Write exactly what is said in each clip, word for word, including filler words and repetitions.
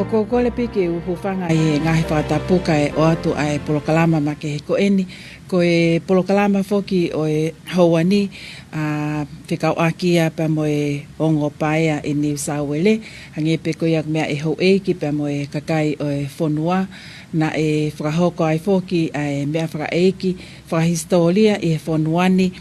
Ko e kole pē ke u hūfanga ʻi he ngaahi fakatapu kae ʻoatu ʻa e polokalama makehe ko eni. Ko e polokalama foki ʻo e houa ni, ʻa, fekauʻaki ia pea mo e ongo paea ʻi New South Wales, hangē pē ko ia meʻa ʻa e houʻeiki pea mo e kakai ʻo e fonua, naʻe fakahoko ai foki ʻa e meʻa fakaʻeiki fakahisitōlia ʻi he fonua ni,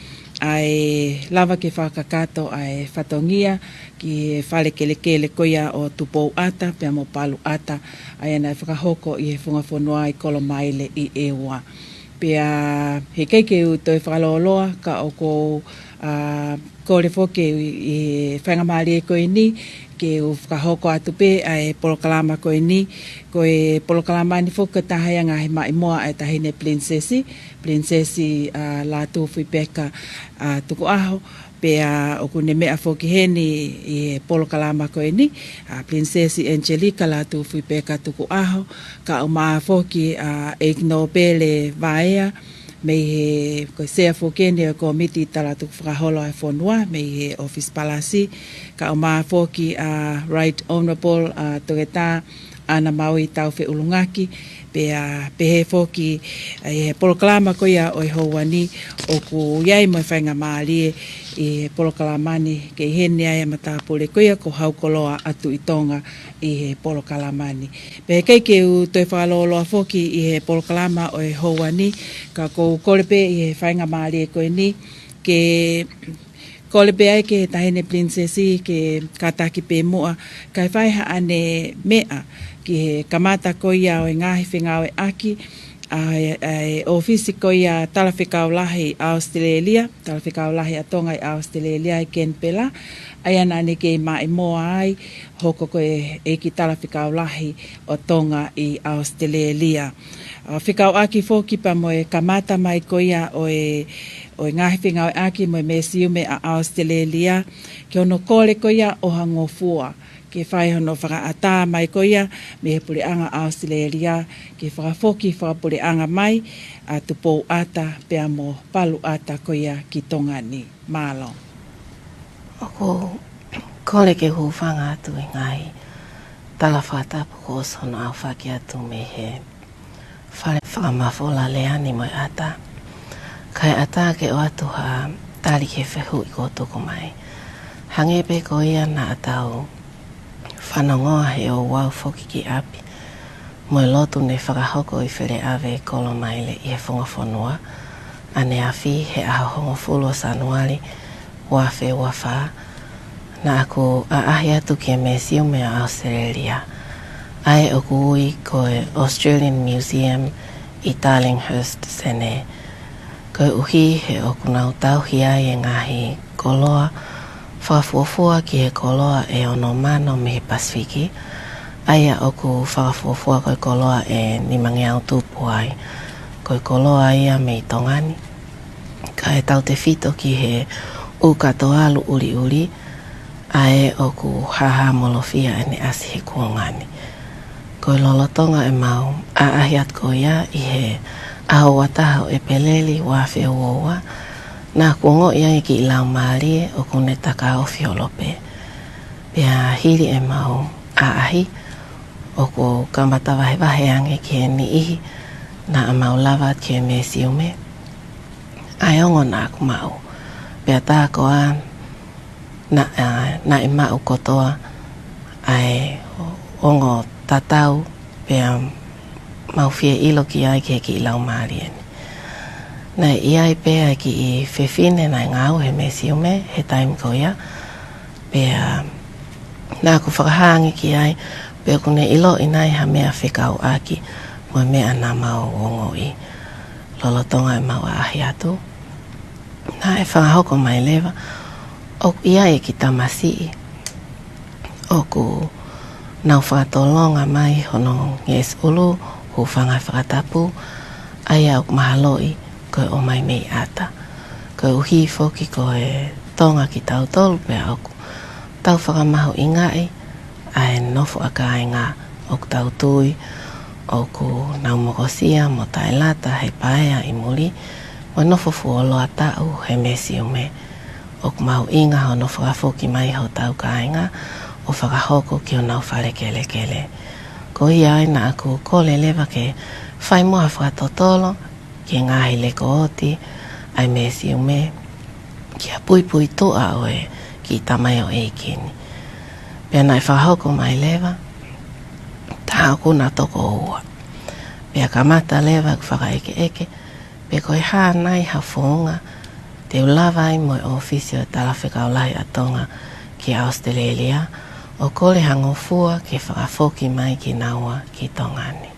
ʻa e lava ke fakakakato ʻa e fatongia ki he fale kelekele ko ia ʻo Tupouʻata pea mo Paluʻata, ʻa ia naʻe fakahoko ʻi he funga fonua ʻi Kolomaile ʻi ʻEua. Pea heʻikai ke u toe fakalōloa ka ʻoku ou, ʻa, kole foki ʻi he faingamālie ko eni ke u fakahoko atu pē ʻa e polokalama ko eni. Ko e polokalama ni foki ko e taha ia ngaahi maʻimoa ʻa e Taʻahine Pilinisesi, Pilinisesi, ʻa, Lātūfuipeka, ʻa, Tukuʻaho, pea ʻoku ne meʻa foki heni ʻi he polokalama ko eni, ʻa, Pilinisesi Angelika Lātūfuipeka Tukuʻaho, kae ʻumaʻā foki, ʻa, ʻEiki Nōpele Vaea, mei he, ko e sea foki eni ʻo e Kōmiti Talatukufakaholo ʻa e fonua, mei he ʻŌfisi Palasi, kae ʻumaʻā foki, ʻa, Right Honourable, ʻa, Toketā ʻAna Maui Taufeʻulungaki, pea pehē foki, ʻa, ʻi he polokalama ko ia ʻo e houa ni ʻoku ʻi ai mo e faingamālie ʻi he polokalama ni ke ʻi heni ai ʻa e matāpule ko ia ko Haukoloa ʻa Tuʻi Tonga ʻi he polokalama ni. Pea heʻikai ke u toe fakalōloa foki ʻi he polokalama ʻo e houa ni, ka ʻoku ou kole pē ʻi he faingamālie ko eni ke kole pē ai ki he Taʻahine Pilinisesi ke kātaki pē muʻa, kae fai haʻane meʻa ki he kamata ko ia ʻo e ngaahi fengāueʻaki ʻa e, ʻa e ʻōfisi ko ia Talafekau Lahi ʻAositelēlia, Talafekau Lahi ʻa Tonga ʻi ʻAositelēlia ʻi Kenipela, ʻa ia naʻa ne kei maʻimoa ai, hoko ko e ʻEiki Talafekau Lahi ʻo Tonga ʻi ʻAositelēlia. ʻA, fekauʻaki foki pea mo e kamata mai ko ia ʻo e, ʻo e ngaahi fengāueʻaki mo e Mesiume ʻa ʻAositelēlia, ki hono kole ko ia ʻo ha ngofua ke fai hono fakaʻatā mai ko ia mei he puleʻanga ʻAositelēlia, ke fakafoki fakapuleʻanga mai ʻa Tupouʻata pea mo Paluʻata ko ia ki Tonga ni. Mālō. ʻOku ou kole ke u hūfanga atu ʻi he ngaahi tala fakatapu kuo ʻosi hono ʻaofaki atu mei he Fale Fakamafola Leani mo e ʻAtā. Kae ʻatā ke ʻoatu ha tali ki he fehuʻi kuo tuku mai. Hangē pē ko ia naʻa tau fanongoa he ouau foki ki ʻapi mo e lotu ne fakahoko ʻi Feleʻave Kolomaile ʻi he funga fonua ʻaneafi he ʻaho hongofulu ʻo Sānuali ua afe ua fā, naʻa ku ʻaʻahi atu ki he Mesiume ʻa ʻAositelēlia, ʻa ē ʻoku ui ko e Australian Museum ʻi Darlinghurst, Senē. Koeʻuhi he ʻoku nau tauhi ai e ngaahi koloa fakafuofua ki he koloa ʻe ono mano mei he Pasifiki, ʻa ia ʻoku fakafuofua ko e koloa ʻe nimangeau tupu ai. Ko e koloa ia mei Tonga ni, kae tautefito ki he ʻū kato alu ʻuliʻuli, ʻa ē ʻoku hāhāmolofia ʻene ʻasi he kuonga ni. Ko e lolotonga ʻemau ʻaʻahi atu ko ia ʻi he ʻaho ua taha ʻo ʻEpeleli ua afe ua ua, naʻa ku ongoʻi ai e kiʻi laumālie ʻoku ne takaofi holo pē. Pea hili ʻemau ʻaʻahi, ʻoku ou kamata vahevahe ange ki he niʻihi naʻa mau lava ki he Mesiume ʻa e ongo naʻa ku maʻu. Pea tā koā naʻa, naʻe maʻu kotoa ʻa e ongo tatau pea mau fie ʻilo ki ai ki he kiʻi laumālie ni. Naʻe ʻi ai pē ʻa e kiʻi fefine naʻe ngāue he Mesiume he taimi ko ia, pea naʻa ku fakahā ange ki ai pe ʻoku ne ʻiloʻi nai ha meʻa fekauʻaki mo e meʻa naʻa mau ongoʻi. Lolotonga ʻemau ʻaʻahi atu, naʻe fakahoko mai leva ʻoku ʻi ai e kiʻi tamasiʻi ʻoku nau fakatolonga mai hono ngeʻesi ʻulu, hūfanga he fakatapu, ʻa ia ʻoku mahaloʻi ko e ʻomai mei ʻAta. Koeʻuhi foki ko e Tonga kitautolu pea ʻoku tau fakamahuʻingaʻi ʻa e nofo ʻa kāinga ʻoku tau tui ʻoku nau mokosia mo taʻelata he paea ʻi muli, mo nofo fuoloa taʻu he Mesiume. ʻOku mahuʻinga hono fakafoki mai hotau kāinga ʻo fakahoko ki honau fale kelekele. Ko ia ai naʻa ku kole leva ke fai muʻa ha fakatotolo ki he ngaahi lekooti ʻa e mesiume, ki ha puipuituʻa ʻo e kiʻi tamaioʻeiki ni. Pea naʻe fakahoko mai leva, tā ʻoku na toko ua. Pea kamata leva ʻeku fakaʻekeʻeke, pe ko e hā nai ha founga te u lava ai mo e ʻōfisi ʻo e Talafekau Lahi ʻa Tonga ki ʻAositelēlia, ʻo kole ha ngofua ke fakafoki mai kinaua ki Tonga ni.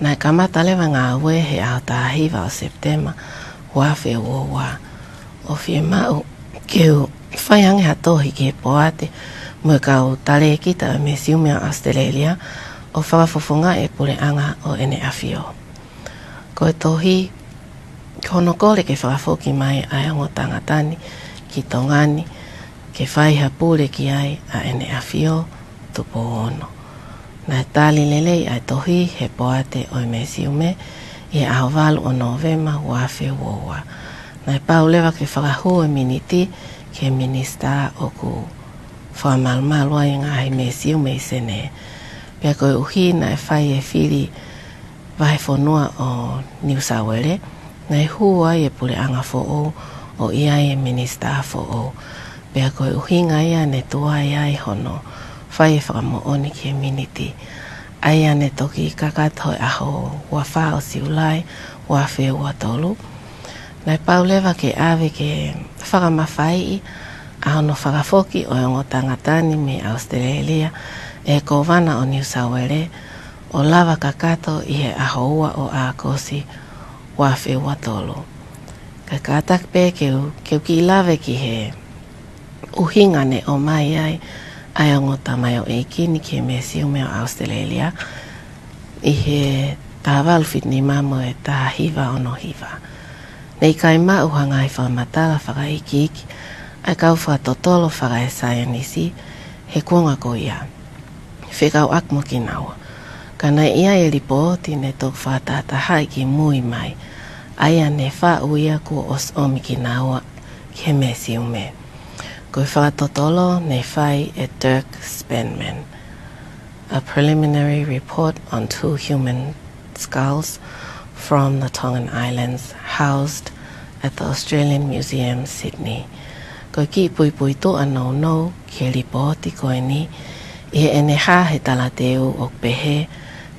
Naʻe kamata leva ngāue he ʻaho taha hiva ʻo Sepitema, ua afe ua ua, ʻo fiemaʻu ke u fai ange ha tohi ki he poate mo e kau talēkita ʻo e mesiume ʻa ʻAositelēlia, ʻo fakafofongaʻi e puleʻanga ʻo ʻEne ʻAfio. Ko e tohi, ko hono kole ke fakafoki mai ʻa e ongo tangata ni ki Tonga ni, ke fai ha pule ki ai ʻa ʻEne ʻAfio Tupou Ono. Naʻe tali lelei ʻa e tohi he poate ʻo e mesiume ʻi he ʻaho valu ʻo Nōvema, ua afe ua ua. Naʻe pau leva ke fakahū e miniti ki he minisitā ʻoku fakamalumalu ai e ngaahi mesiume ʻi Senē. Pea koeʻuhi naʻe fai e fili vahefonua ʻo Niu Sauele, naʻe hū ai e puleʻanga foʻou ʻo ʻi ai e minisitā foʻou. Pea ko e ʻuhinga ia ne tuai ai hono fai e fakamoʻoni ki he miniti, ʻa ia ne toki kakato he ʻaho ua fā ʻo Siulai, ua afe ua tolu. Naʻe pau leva ke ʻave ke fakamafaiʻi ʻa hono fakafoki ʻo e ongo tangata ni mei ʻAositelēlia ʻe he kōvana ʻo Niu Sauele, ʻo lava kakato ʻi he ʻaho ua ʻo ʻAokosi, ua afe ua tolu. Ka kātaki pē ke u, ke u kiʻi lave ki he ʻuhinga ne ʻomai ai ʻa e ongo tamaioʻeiki ni ki he mesiume ʻo ʻAositelēlia ʻi he taha valu fitu nima mo e taha hiva ono hiva. Ne ʻikai maʻu ha ngaahi fakamatala fakaikiiki ʻa e kau fakatotolo fakaesaienisi he kuonga ko ia, fekauʻaki mo kinaua. Ka naʻe ʻi ai e lipooti ne toki fakatahatahaʻi kimui mai, ʻa ia ne faʻu ia kuo ʻosi ʻomi kinaua ki he mesiume. Ko e fakatotolo ne fai ʻe Dirk Spanman, A Preliminary Report on Two Human Skulls from the Tongan Islands, housed at the Australian Museum, Sydney. Ko e kiʻi puipuituʻa nounou ki he lipooti ko eni, ʻi heʻene hā he talateu ʻoku pehē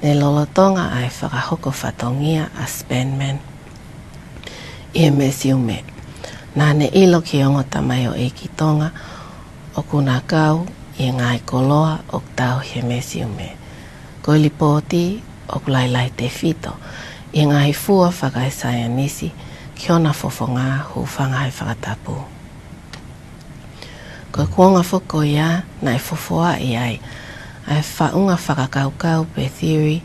ne lolotonga ʻa e fakahoko fatongia ʻa Spanman ʻi he mesiume, naʻa ne ʻilo ki he ongo tamaioʻeiki Tonga ʻoku na kau ʻi he ngaahi koloa ʻoku tauhi he mesiume. Ko e lipooti ʻoku lahilahi tefito ʻi he ngaahi fua fakaesaienisi ki hona fofonga hūfanga he fakatapu. Ko e kuonga foki ko ia naʻe fofoaʻi ai ʻa e faʻunga fakakaukau pe theory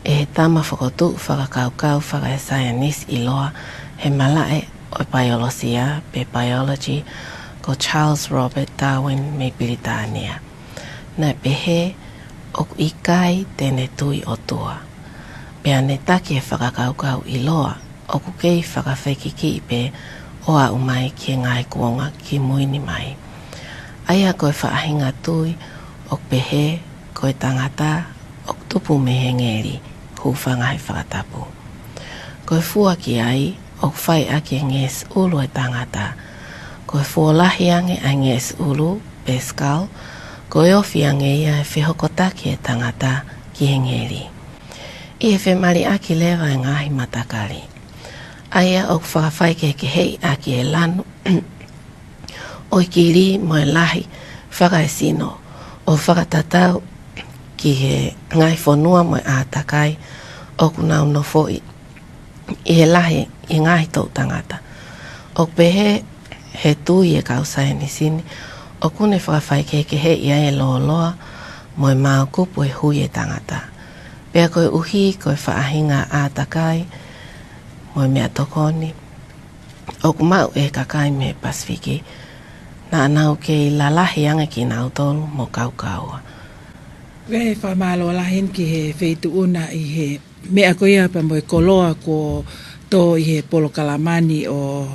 ʻe he tama fokotuʻu fakakaukau fakaesaienisi ʻiloa he malaʻe ʻo e paiolosia pe biology, ko Charles Robert Darwin mei Pilitānia. Naʻe pehē ʻoku ʻikai te ne tui ʻOtua. Pea ne taki e fakakaukau ʻiloa ʻoku kei fakafekikiʻi pē ʻo aʻu mai ki he ngaahi kuonga kimui ni mai. ʻA ia ko e faʻahinga tui ʻoku pehē ko e tangata ʻoku tupu mei he ngeli, hūfanga he fakatapu. Ko e fua ki ai ʻoku fai ʻaki e ngeʻesi ʻulu e tangata. Ko e fuo lahi ange ʻa e ngeʻesi ʻulu pe skull, ko e ofi ange ia e fehokotaki e tangata ki he ngeli. ʻI he femaliʻaki leva e ngaahi matakali, ʻa ia ʻoku fakafaikehekeheʻi ʻaki e lanu ʻo e kili mo e lahi fakaesino, ʻo fakatatau ki he ngaahi fonua mo e ʻātakai ʻoku nau nofoʻi ʻi he lahi ʻi he ngaahi toʻu tangata. ʻOku pehē he tui e kau saienisi ni ʻoku ne fakafaikehekeheʻi ai e lōloa mo e maokupu e hui e tangata. Pea koeʻuhi ko e faʻahinga ʻātakai mo e meʻatokoni ʻoku maʻu ʻe he kakai mei he Pasifiki, naʻa nau kei lalahi ange kinautolu mo kaukaua. Pea fakamālō lahi eni ki he feituʻu na ʻi he meʻa ko ia pea mo e koloa kuo tō ʻi he polokalama ni ʻo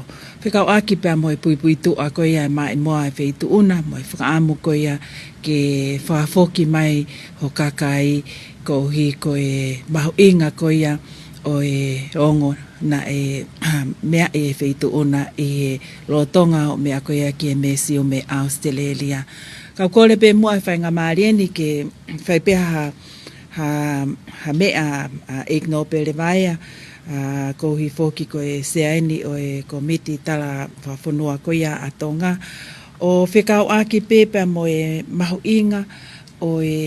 Fekauʻaki pea mo e puipuituʻa ko ia e maʻimoa e feituʻu na, mo e fakaʻamu ko ia ke fakafoki mai ho kakai, koeʻuhi ko e mahuʻinga ko ia ʻo e ongo naʻe meaʻi e feituʻu na ʻi he lolotonga ʻo e meʻa ko ia ki he Misiume ʻAositelēlia. Kau kole pē muʻa e faingamālie ni ke fai pē ha, ha, ha meʻa, ʻa, ʻEiki Nōpele Vaea, ʻa, koeʻuhi foki ko e sea eni ʻo e Kōmiti Tala Fakafonua ko ia ʻa Tonga, ʻo fekauʻaki pē pea mo e mahuʻinga ʻo e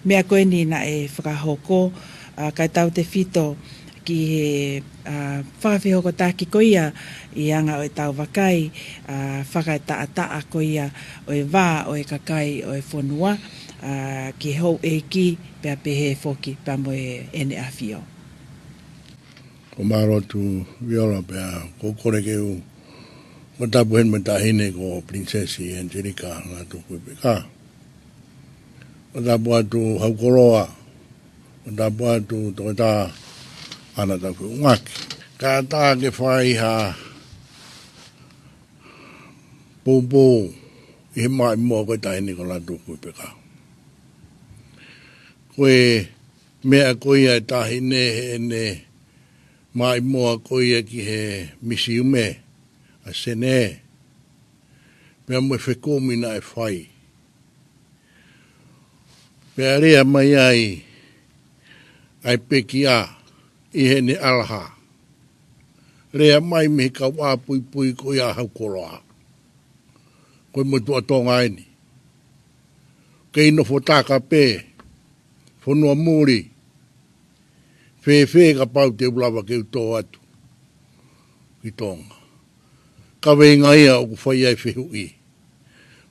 meʻa ko eni naʻe fakahoko, ʻa, kae tautefito ki he, ʻa, fakafehokotaki ko ia ʻi he anga ʻo ʻetau vakai, ʻa, fakaetaʻetaʻa ko ia ʻo e vā ʻo e kakai ʻo e fonua, ʻa, ki he houʻeiki pea pehē foki pea mo e ʻEne ʻAfio. Ko mālō atu Viola, pea ʻoku ou kole ke u fakatapu heni mo e Taʻahine ko Pilinisesi Angelika Lātūkuipeka. Fakatapu atu Haukoloa, fakatapu atu Toketā ʻAna Taufeʻunga. Kātaki ke fai ha poupou ʻi he maʻimoa ko e Taʻahine ko Lātūkuipeka. Ko e meʻa ko ia e Taʻahine heʻene maʻimoa ko ia ki he Misiume ʻa Senē, pea mo e fekumi naʻe fai. Pea lea mai ai ʻa e pekia ʻi heʻene ʻalaha. Lea mai mei he kauʻā puipui ko ia ʻa Haukoloa. Ko e motuʻa Tonga eni. Kei nofo taka pē, fonua muli. Fēfē kapau te u lava ke u tō atu ki Tonga? Kaveinga ia ʻoku fai ai e fehuʻi.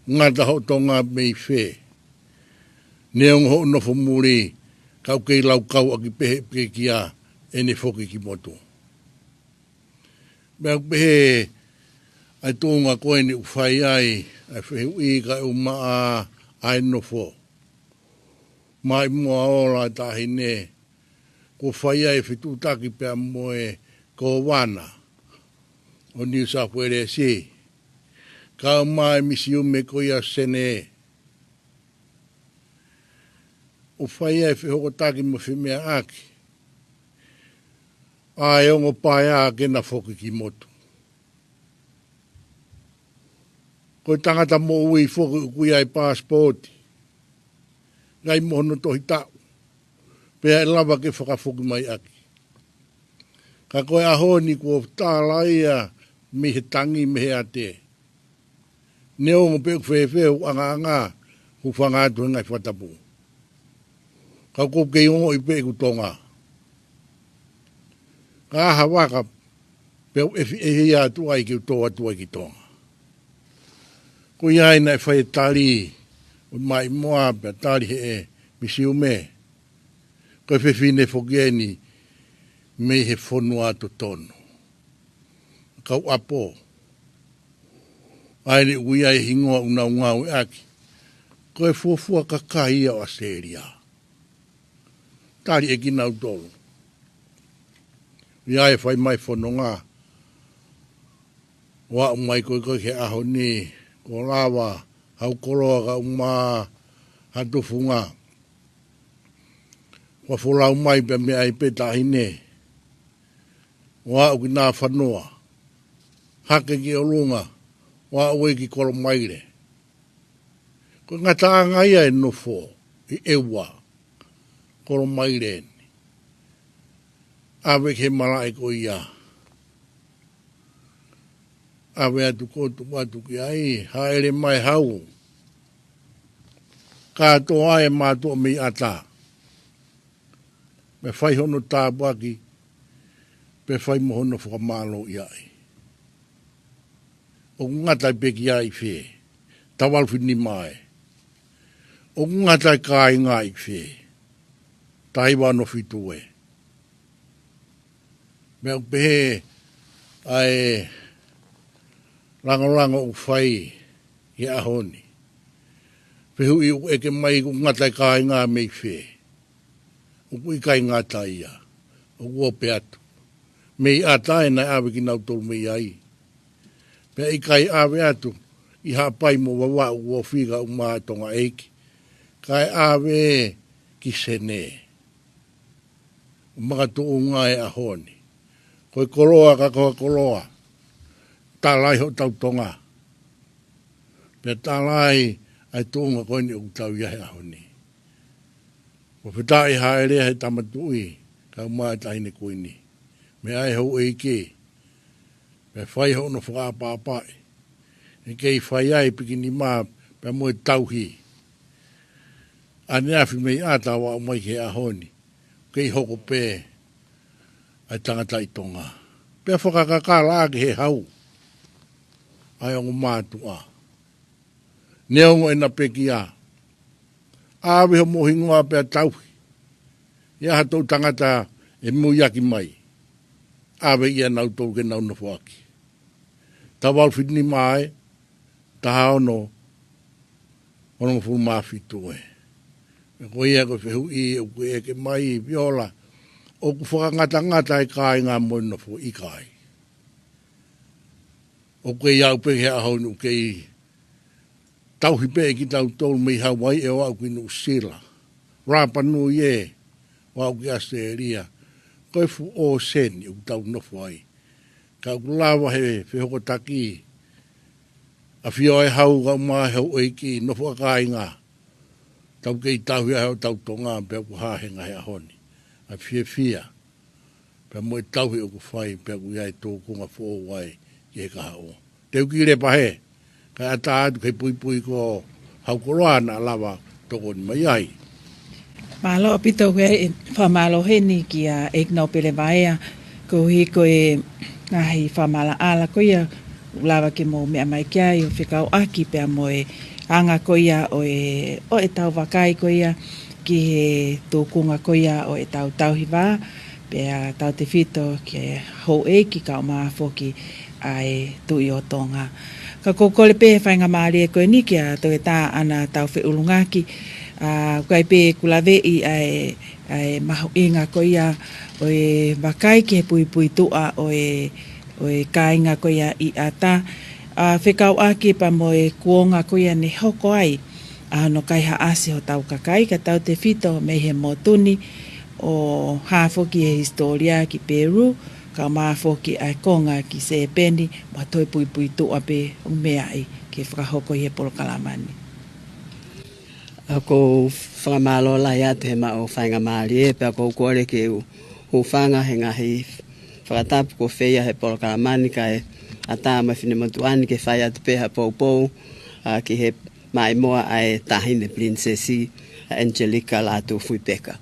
Ngata hoʻo Tonga mei fē? Neongo hoʻo nofo muli, ka ʻoku kei laukau ʻaki pē ʻe he pekia ʻene foki ki motu. Meʻa ʻoku pehē ʻa e tuʻunga ko eni ʻoku fai ai ʻa e fehuʻi kae ʻumaʻā ʻa e nofo. Maʻimoa ola e Taʻahine, kuo fai ai e fetuʻutaki pea mo e Kōvana ʻo New South Wales, kae ʻumaʻā e Misiume ko ia Senē, ʻo fai ai e fehokotaki mo e femeʻaʻaki ʻa e ongo paea ke na foki ki motu. Ko e tangata moʻui foki ʻoku ʻi ai e paasipooti, ʻikai mo hono tohi taʻu, pea ʻe lava ke fakafoki mai ʻaki. Ka ko e ʻaho ni kuo tala ia mei he tangi, mei he ʻate. Neongo pe ʻoku fēfē hoku ʻangaʻanga, hūfanga atu he ngaahi fakatapu, ka ʻoku ou kei ongoʻi pē ʻeku Tonga. Ka ʻi ai ha vaka pē ʻoku ʻefiʻefia atu ai ke u tō atu ai ki Tonga. Ko ia ai naʻe fai e tali ʻo e maʻimoa pea tali ʻe he Misiume, ko e fefine foki eni mei he fonua totonu. Kau ʻapo. ʻA eni ʻoku ʻi ai e hingoa ʻoku nau ngāueʻaki ko e fuofua kakai ia ʻo ʻAositelēlia. Tali ʻe kinautolu. ʻI ai e fai mai e fononga, ʻo aʻu mai ko ē ki he ʻaho ni, kuo lava Haukoloa kae ʻumaʻā ʻa Tufunga. Kuo folau mai pea meʻa ai pē Taʻahine, ʻo aʻu ki Nāfanoa, hake ki ʻolunga, ʻo aʻu ai ki Kolomaile. Ko e ngataʻanga ia e nofo ʻi ʻEua, Kolomaile eni. ʻAve ki he malaʻe ko ia. ʻAve atu ko ē, tuʻu atu ki ai, hāʻele mai e hau. Kātoa e mātuʻa mei ʻAta, pea fai hono tāpuaki, pea fai mo hono fakamālōʻiaʻi. ʻOku ngata e pekia ʻi fē? Taha valu fitu nima ē. ʻOku ngata e kāinga ʻi fē? Taha hiva ono fitu ē. Meʻa ʻoku pehē ʻa e langolango ʻoku fai he ʻaho ni. Fehuʻi ʻoku ʻeke mai, ʻoku ngata e kāinga mei fē? ʻOku ʻikai ngata ia. ʻOku ope atu. Mei ʻAta ē naʻe ʻave kinautolu mei ai. Pea ʻikai ʻave atu ʻi Haʻapai mo Vavaʻu ʻo fika ʻuma Tonga ʻEiki, kae ʻave ki Senē. ʻO makatuʻunga e ʻaho ni. Ko e koloa ka ko ha koloa. Tala ai hotau Tonga. Pea tala ai ʻa e tuʻunga ko eni ʻoku tau ʻi ai he ʻaho ni. Ko fetaʻi haʻele he tama tuʻi, kae ʻuma e taʻahine kuini. Meʻa e houʻeiki, pea fai hono fakaʻapaʻapaʻi. ʻE kei fai ai pikinima pea mo e tauhi. ʻAneafi mei ʻata ʻo aʻu mai ki he ʻaho ni. Kei hoko pē ʻa e tangataʻi Tonga. Pea fakakakala ʻaki he hau ʻa e ongo mātuʻa. Neongo ʻena pekia, ʻave hoʻomou hingoa pea tauhi. ʻI ai ha toʻu tangata ʻe muiaki mai, ʻave ia nautolu ke nau nofoʻaki. Taha valu fitu nima ē, taha ono, ono mā fitu ē. Ko ia ko e fehuʻi ʻoku ʻeke mai, Viola, ʻoku fakangatangata e kāinga mo e nofo? ʻIkai. ʻOku kei aʻu pē ki he ʻaho ni ʻoku kei tauhi pē kitautolu mei Hauaiʻi ʻo aʻu ki Nuʻusila, Rapa Nui ē, ʻo aʻu ki ʻAositelēlia. Ko e fuʻu ʻōseni ʻoku tau nofo ai. Ka ʻoku lava he fehokotaki, ʻafio e hau kae ʻuma e houʻeiki, nofo ʻa kāinga, tau kei tauhi ai hotau Tonga pea ʻoku hā he ngaahi ʻaho ni ʻa e fiefia pea mo e tauhi ʻoku fai, pea ʻoku ʻi ai e tūkunga foʻou ai ki he kahaʻu. Te u kiʻi lepa hē, kae ʻatā atu ki he puipui ko Haukoloa naʻa lava tokoni mai ai. Mālō ʻaupito. ʻOku ou fakamālō heni kia ʻEiki Nōpele Vaea, koeʻuhi ko e ngaahi fakamaʻalaʻala ko ia ʻoku lava ke mou meʻa mai ki ai ʻo fekauʻaki pea mo e anga ko ia ʻo e, ʻo ʻetau vakai ko ia ki he tūkunga ko ia ʻo ʻetau tauhi vā, pea tautefito ki he houʻeiki kae ʻuma foki ʻa e Tuʻi ʻo Tonga. Ka ʻoku ou kole pē he faingamālie ko eni kia Toketā ʻAna Taufeʻulungaki, ʻa, ʻoku ʻi ai pē ʻeku laveʻi ʻa e, ʻa e mahuʻinga ko ia ʻo e vakai ki he puipuituʻa ʻo e, ʻo e kāinga ko ia ʻi ʻAta, ʻa, fekauʻaki pea mo e kuonga ko ia ne hoko ai ʻa hono kaihaʻasi hotau kakai, ka tautefito mei he motu ni, ʻo hā foki e hisitōlia ki Peru, kae ʻuma foki ʻa e konga ki Sēpeni, mo e toe puipuituʻa pē ʻoku meaʻi ke fakahoko ʻi he polokalama ni. ʻOku ou fakamālō lahi atu he maʻu faingamālie, pea ʻoku ou kole ke u hūfanga he ngaahi fakatapu kuo feia he polokalama ni kae ʻatā mo e finemotuʻa ni ke fai atu pē ha poupou, ʻa, ki he maʻimoa ʻa e Taʻahine Pilinisesi, ʻa Angelica Lātūfuipeka.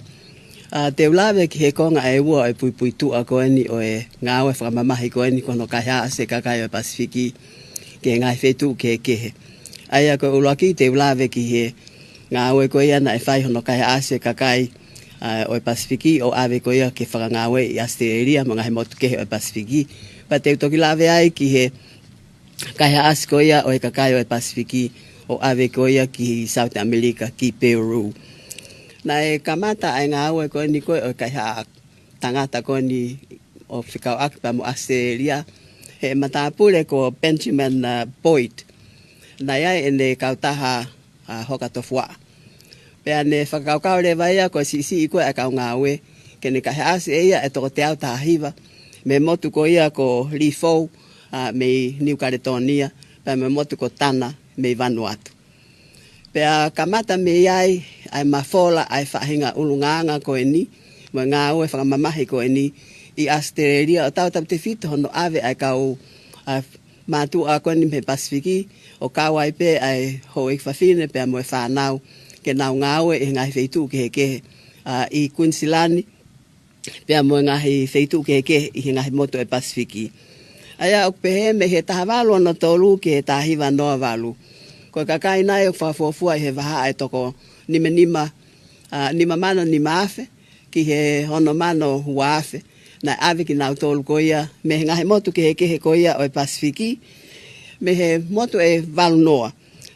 ʻA, te u lave ki he konga ʻe ua ʻo e puipuituʻa ko eni ʻo e ngāue fakamamahi ko eni ko hono kaihaʻasi e kakai ʻo e Pasifiki ki he ngaahi feituʻu kehekehe. ʻA ia ko e ʻuluaki te u lave ki he ngāue ko ia naʻe fai hono kaihaʻasi e kakai, ʻa, ʻo e Pasifiki ʻo ʻave ko ia ke fakangāue ʻi ʻAositelēlia mo e ngaahi motu kehe ʻo e Pasifiki. Pea te u toki lave ai ki he kaihaʻasi ko ia ʻo e kakai ʻo e Pasifiki ʻo ʻave ko ia ki South America, ki Peru. Naʻe kamata ʻa e ngāue ko eni ko ē ʻo e kaihaʻa tangata ko eni ʻo fekauʻaki pea mo ʻAositelēlia, he matāpule ko Benjamin, ʻa, Boyd. Naʻe ʻi ai ʻene kautaha, ʻa, hoka tofuaʻa. Pea ne fakakaukau leva ia ko e siʻisiʻi ko ē ʻa e kau ngāue, ke ne kaihaʻasi ʻe ia e toko teau taha hiva mei he motu ko ia ko Lifou, ʻa, mei Niu Kaletōnia, pea mei he motu ko Tana mei Vanuatu. Pea kamata mei ai ʻa e mafola ʻa e faʻahinga ʻulungaanga ko eni, mo e ngāue fakamamahi ko eni ʻi ʻAositelēlia, ʻo tautautefito hono ʻave ʻa e kau, ʻa, mātuʻa ko eni mei he Pasifiki, ʻo kau ai pē ʻa e houʻeiki fafine pea mo e fānau, ke nau ngāue ʻi he ngaahi feituʻu kehekehe, ʻa, ʻi Kuinisilani, pea mo e ngaahi feituʻu kehekehe ʻi he ngaahi motu ʻo e Pasifiki. ʻA ia ʻoku pehē mei he taha valu ono tolu ki he taha hiva noa valu, ko e kakai nai ʻoku fakafuofua ʻi he vahaʻa ʻe toko nima nima, ʻa, nima mano nima afe ki he ono mano ua afe, naʻe ʻave kinautolu ko ia mei he ngaahi motu kehekehe ko ia ʻo e Pasifiki, mei he motu ʻe valu noa.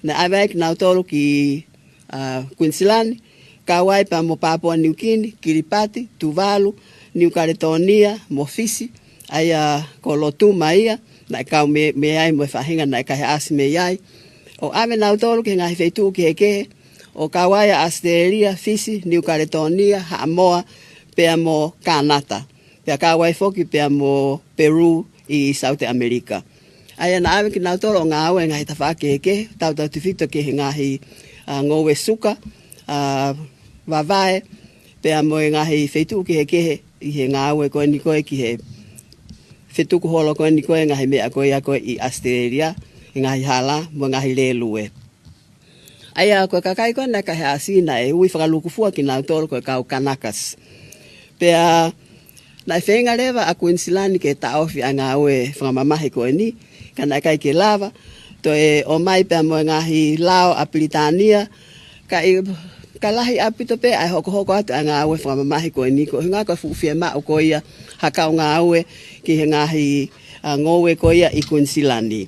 Naʻe ʻave ai kinautolu ki, ʻa, Kuinisilani, kau ai pea mo Papua Niukini, Kilipati, Tuvalu, Niu Kaletōnia, mo Fisi, ʻa ia ko Lotuma ia, naʻe kau mei, mei ai mo e faʻahinga naʻe kaihaʻasi mei ai. ʻO ʻave nautolu ki he ngaahi feituʻu kehekehe, ʻo kau ai ʻa ʻAositelēlia, Fisi, Niu Kaletōnia, Haʻamoa, pea mo Kānata. Pea kau ai foki pea mo Peru ʻi Saute ʻAmelika. ʻA ia naʻe ʻave kinautolu ʻo ngāue he ngaahi tafaʻaki kehekehe, tautautefito ki he ngaahi, ʻa, ngoue suka, ʻa, vavae, pea mo e ngaahi feituʻu kehekehe ʻi he ngāue ko eni ko ē ki he fetuku holo ko eni ko ē ngaahi meʻa ko ia ko ē ʻi ʻAositelēlia, he ngaahi hala, mo e ngaahi lēlue. ʻA ia ko e kakai ko ē naʻe kaihaʻasi naʻe ui fakalūkufua kinautolu ko e kau Kanakas. Pea naʻe feinga leva ʻa Kuinisilani ke taʻofi ʻa e ngāue fakamamahi ko eni, ka naʻe ʻikai ke lava, toe ʻomai pea mo e ngaahi lao ʻa Pilitānia, ka ʻi, ka lahi ʻaupito pē ʻa e hokohoko atu ʻa e ngāue fakamamahi ko eni, koeʻuhinga ko e fuʻu fiemaʻu ko ia ha kau ngāue ki he ngaahi, ʻa, ngoue ko ia ʻi Kuinisilani.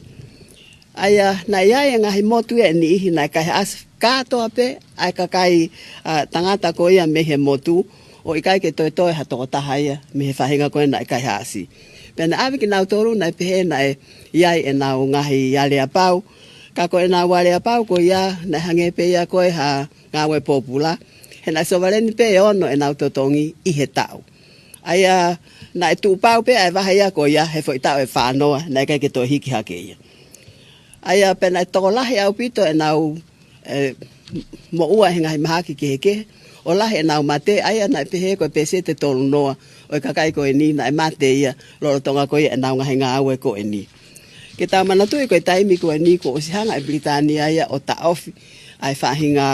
ʻA ia, naʻe ʻi ai e ngaahi motu ia ʻe niʻihi naʻe kaihaʻasi kātoa pē ʻa e kakai, ʻa, tangata ko ia mei he motu, ʻo ʻikai ke toe toe ha tokotaha ia mei he faʻahinga ko ē naʻe kaihaʻasi. Pea naʻe ʻave kinautolu naʻe pehē naʻe ʻi ai ʻenau ngaahi aleapau, ka ko ʻenau aleapau ko ia naʻe hangē pē ia ko e ha ngāue pōpula, he naʻe sovaleni pē ʻe ono ʻenau totongi ʻi he taʻu. ʻA ia, naʻe tuʻu pau pē ʻa e vahe ia ko ia he foʻi taʻu ʻe fānoa, naʻe ʻikai ke toe hiki hake ia. ʻA ia, pea naʻe tokolahi ʻaupito ʻenau, ʻe, moʻua he ngaahi mahaki kehekehe, ʻo lahi ʻenau mate, ʻa ia naʻe pehē ko e pēseti ʻe tolunoa ʻo e kakai ko eni naʻe mate ia lolotonga ko ia ʻenau ngaahi ngāue ko eni. Ke tau manatuʻi ko e taimi ko eni kuo ʻosi hanga ʻe Pilitānia ia ʻo taʻofi ʻa e faʻahinga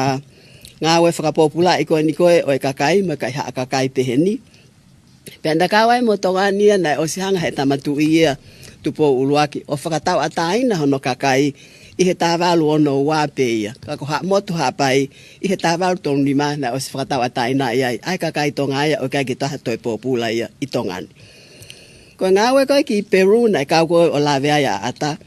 ngāue fakapōpulaʻi ko eni ko ē ʻo e kakai mo e kaihaʻa kakai pehē ni. Pea naʻe kau ai mo Tonga ni ia naʻe ʻosi hanga he Tama Tuʻi ia Tupou ʻUluaki ʻo fakatauʻatāina hono kakai ʻi he tahavalu ono ua pē ia. Ka ko Haʻamotu Haʻapai ʻi he tahavalu tolu nima naʻe ʻosi fakatauʻatāinaʻi ai ʻa e kakai Tonga ia ʻo ʻikai ke toe ha toe pōpula ia ʻi Tonga ni. Ko e ngāue ko ē ki Peru naʻe kau ko ē ʻo lave ai ʻa ʻAta.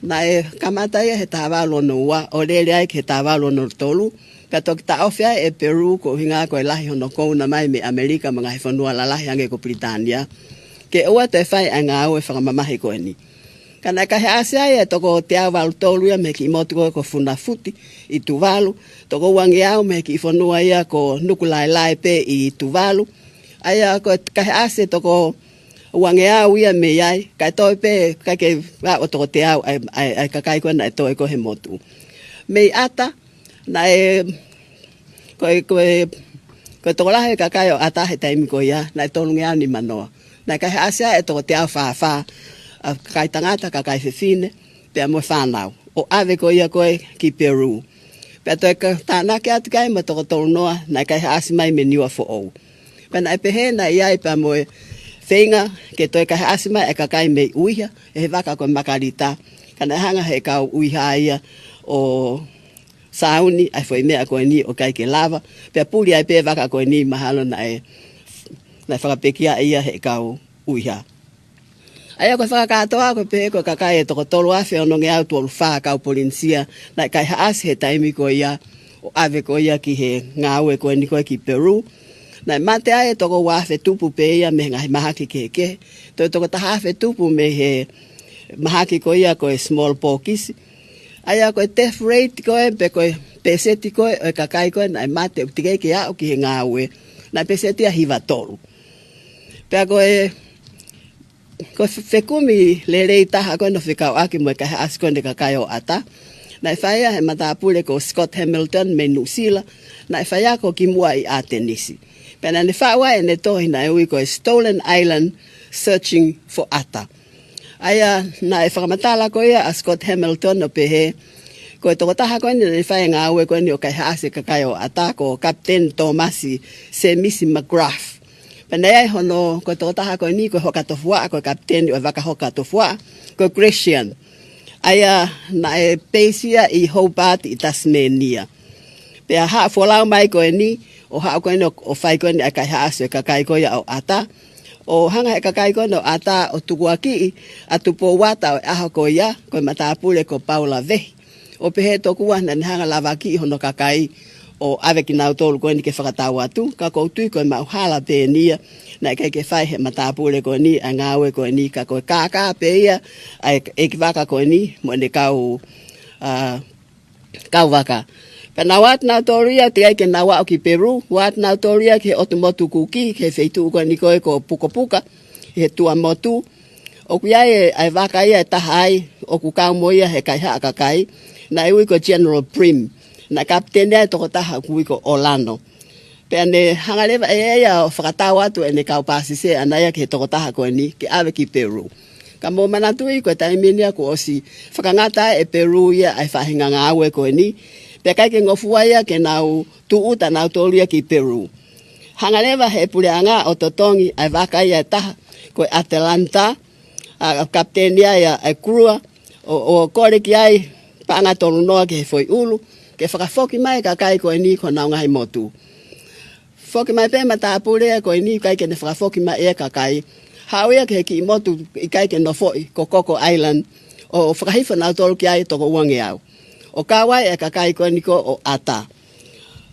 Naʻe kamata ia he tahavalu ono ua, ʻo lele ai ki he tahavalu ono tolu, pea toki taʻofi ai ʻe Peru koeʻuhinga ko e lahi hono kouna mai mei ʻAmelika mo e ngaahi fonua lalahi hangē ko Pilitānia, ke ʻoua toe fai ʻa e ngāue fakamamahi ko eni. Ka naʻe kaihaʻasi ai e toko teau valu tolu ia mei he kiʻi motu ko ē ko Funafuti ʻi Tuvalu, toko uangeau mei he kiʻi fonua ia ko Nukulaelae pē ʻi Tuvalu. ʻA ia ko e kaihaʻasi e toko uangeau ia mei ai, kae toe pē, ʻikai ke aʻu ʻo toko teau ʻa e, ʻa e, ʻa e kakai ko ē naʻe toe ko ē he motu. Mei ʻAta, naʻe, ko e, ko e, ko e tokolahi e kakai ʻo ʻAta he taimi ko ia, naʻe tolungeau nimanoa. Naʻe kaihaʻasi ai e toko teau fāfā, ʻa e kakai tangata, kakai fefine, pea mo e fānau, ʻo ʻave ko ia ko ē ki Peru. Pea toe ka-, tānaki atu ki ai mo e toko tolunoa naʻe kaihaʻasi mai mei Niuafoʻou. Pea naʻe pehē naʻe ʻi ai pea mo e feinga ke toe kaihaʻasi mai e kakai mei ʻUiha, ʻe he vaka ko e Makalita. Ka naʻe hanga he kau ʻUiha ia ʻo sāuni ʻa e foʻi meʻa ko eni ʻo ʻikai ke lava. Pea puli ai pē vaka ko eni mahalo naʻe, naʻe fakapekia ia he kau ʻUiha. ʻA ia ko e fakakātoa ko e pehē ko e kakai ʻe toko tolu afe onongeau tolu fā kau Polinisia naʻe kaihaʻasi he taimi ko ia ʻo ʻave ko ia ki he ngāue ko eni ko ē ki Peru. Naʻe mate ai e toko ua afe tupu pē ia mei he ngaahi mahaki kehekehe. Toe toko taha afe tupu mei he mahaki ko ia ko e smallpox. ʻA ia ko e death rate ko ē pe ko e pēseti ko ē ʻo e kakai ko ē naʻe mate ʻoku teʻeki ke aʻu ki he ngāue, naʻe pēseti ia hiva tolu. Pea ko e, ko e fe-, fekumi lelei taha ko ē naʻe fekauʻaki mo e kaihaʻasi ko eni e kakai ʻo ʻAta, naʻe fai ia he matāpule ko Scott Hamilton mei Nuʻusila, naʻe faiako kimuʻa ʻi ʻAtenisi. Pea naʻa ne faʻu ai ʻene tohi naʻe ui ko e Stolen Island: Searching for ʻAta. ʻA ia naʻe fakamatala ko ia ʻa Scott Hamilton ʻo pehē, ko e tokotaha ko eni naʻa ne fai e ngāue ko eni ʻo kaihaʻasi e kakai ʻo ʻAta ko Kapiteni Tōmasi Sēmisi McGrath. Pea naʻe ʻi ai hono, ko e tokotaha ko eni ko e hokatofuaʻa, ko e kapiteni ʻo e vaka hokatofuaʻa, ko e Grecian. ʻA ia naʻe peisi ia ʻi Hobart ʻi Tasmania. Pea haʻu folau mai ko eni, ʻo haʻu ko eni ʻo, ʻo fai ko eni ʻa e kaihaʻasi e kakai ko ia ʻo ʻAta. ʻO hanga he kakai ko eni ʻo ʻAta ʻo tukuakiʻi ʻa Tupou ʻAta ʻo e ʻaho ko ia, ko e matāpule ko Paula Vehi. ʻO pehē tokua naʻa ne hanga lavakiʻi hono kakai ʻo ʻave kinautolu ko eni ke fakatau atu, ka ʻoku ou tui ko e maʻu hala pē eni ia, naʻe ʻikai ke fai he matāpule ko eni ʻa e ngāue ko eni, ka ko e kākā pē ia ʻa e ʻeiki vaka ko eni mo ʻene kau, ā, kau vaka. Pea nau ō atu nautolu ia, teʻeki ai ke nau aʻu ki Peru, ō atu nautolu ia ki he ʻotu motu Kuki, ki he feituʻu ko eni ko ē ko Pukapuka, he Tuʻamotu. ʻOku ʻi ai e, ʻa e vaka ia ʻe taha ai, ʻoku kau mo ia he kaihaʻa kakai, naʻe ui ko General Prim. Naʻe kapiteni ai e tokotaha ʻoku ui ko Olano. Pea ne hanga leva ʻe ia ʻo fakatau atu ʻene kau pāsese ʻana ia ki he tokotaha ko eni, ke ʻave ki Peru. Ka mou manatuʻi ko e taimi ni ia kuo ʻosi fakangata ai ʻe Peru ia ʻa e faʻahinga ngāue ko eni, pea ʻikai ke ngofua ia ke nau tūʻuta nautolu ia ki Peru. Hanga leva he puleʻanga ʻo totongi ʻa e vaka ia ʻe taha, ko e Atalanta, ʻa, ʻa kapiteni ia ʻa e kulua, ʻo, ʻo kole ki ai paʻanga tolu noa ki he foʻi ʻulu, ke fakafoki mai e kakai ko eni ki honau ngaahi motu. Foki mai pē matāpule ko eni, ʻikai ke ne fakafoki mai e kakai. Haʻu ia ki he kiʻi motu ʻikai ke nofoʻi, ko Coco Island, ʻo fakahifo nautolu ki ai ʻe toko uangeau. ʻO kau ai e kakai ko eni ko ē ʻo ʻAta.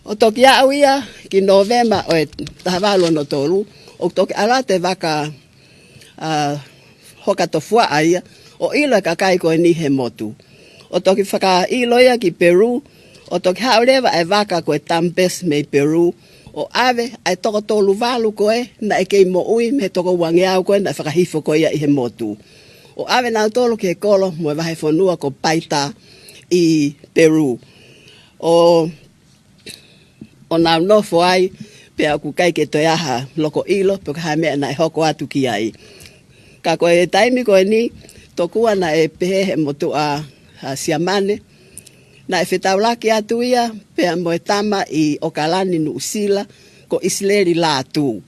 ʻO toki aʻu ia ki Nōvema ʻo e taha valu ono tolu, ʻo toki ʻalu atu e vaka, ā, Hoka Tofuaʻa ia, ʻo ʻilo e kakai ko eni he motu. ʻO toki fakaʻilo ia ki Peru, ʻo toki haʻu leva e vaka ko e Tumbes mei Peru, ʻo ʻave ʻa e toko tolu valu ko ē naʻe kei moʻui mei he toko uangeau ko ē naʻe fakahifo ko ia ʻi he motu. ʻO ʻave nautolu ki he kolo mo e vahefonua ko Paita ʻi Peru. ʻO ʻo nau nofo ai, pea ʻoku ʻikai ke toe ʻi ai ha loko ʻilo pe ko e hā e meʻa naʻe hoko atu ki ai. Ka ko e taimi ko eni, tokua naʻe pehē he motuʻa, ā, Siamane, naʻe fetaulaki atu ia pea mo e tama ʻi ʻOkalani, Nuʻusila, ko ʻIsileli Lātū.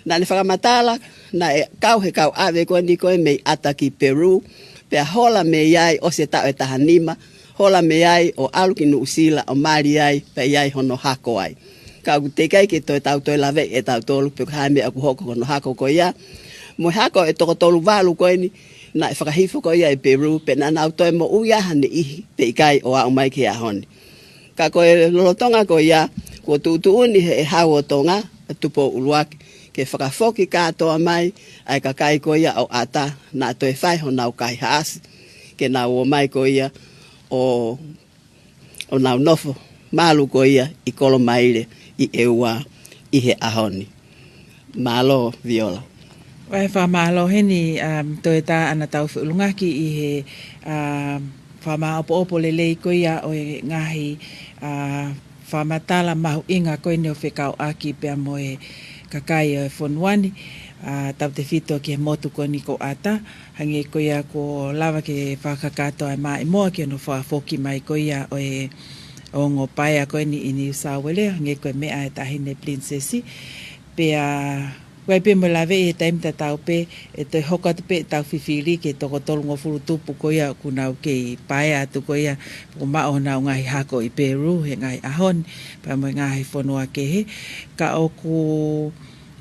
Naʻa ne fakamatala naʻe kau he kau ʻave ko eni ko ē mei ʻAta ki Peru, pea hola mei ai, ʻosi e taʻu ʻe taha nima, hola mei ai ʻo ʻalu ki Nuʻusila ʻo mali ai, pea ʻi ai hono hako ai. Ka ʻoku teʻeki ai ke toe tau toe laveʻi ʻe tautolu pe ko e hā e meʻa ʻoku hoko ki hono hako ko ia. Mo e hako e toko tolu valu ko eni naʻe fakahifo ko ia ʻi Peru, pe naʻa nau toe moʻui ʻa ha niʻihi pe ʻikai ʻo aʻu mai ki he ʻaho ni. Ka ko e lolotonga ko ia, kuo tuʻutuʻuni ʻe he Hau ʻo Tonga, ʻa Tupou ʻUluaki, ke fakafoki kātoa mai ʻa e kakai ko ia ʻo ʻAta, naʻa toe fai honau kaihaʻasi, ke nau ō mai ko ia ʻo, ʻo nau nofo malu ko ia ʻi Kolomaile ʻi ʻEua ʻi he ʻaho ni. Mālō, Viola. ʻOku ou fakamālō heni, um, toe tā ʻana tau feʻulungaki ʻi he, um, fakamāʻopoʻopo lelei ko ia ʻo e ngaahi, uh, fakamatala mahuʻinga ko eni ʻo fekauʻaki pea mo e kakai ʻo e fonua ni, uh, tautefito ki he motu ko eni ko ʻAta, hangē ko ia kuo lava ke fakakakato ʻa e Maʻimoa ki hono fakafoki mai ko ia ʻo e ongo paea ko eni ʻi New South Wales, hangē ko e meʻa ʻa e Taʻahine Pilinisesi. Pea ʻoku ʻi ai pē mo e lave ʻi he taimi tatau pē, ʻe toe hoko atu pē ʻetau fifili ki he toko tolungofulu tupu ko ia ʻoku nau kei paea atu ko ia, ʻoku maʻu honau ngaahi hako ʻi Peru he ngaahi ʻaho ni, pea mo e ngaahi fonua kehe. Ka ʻoku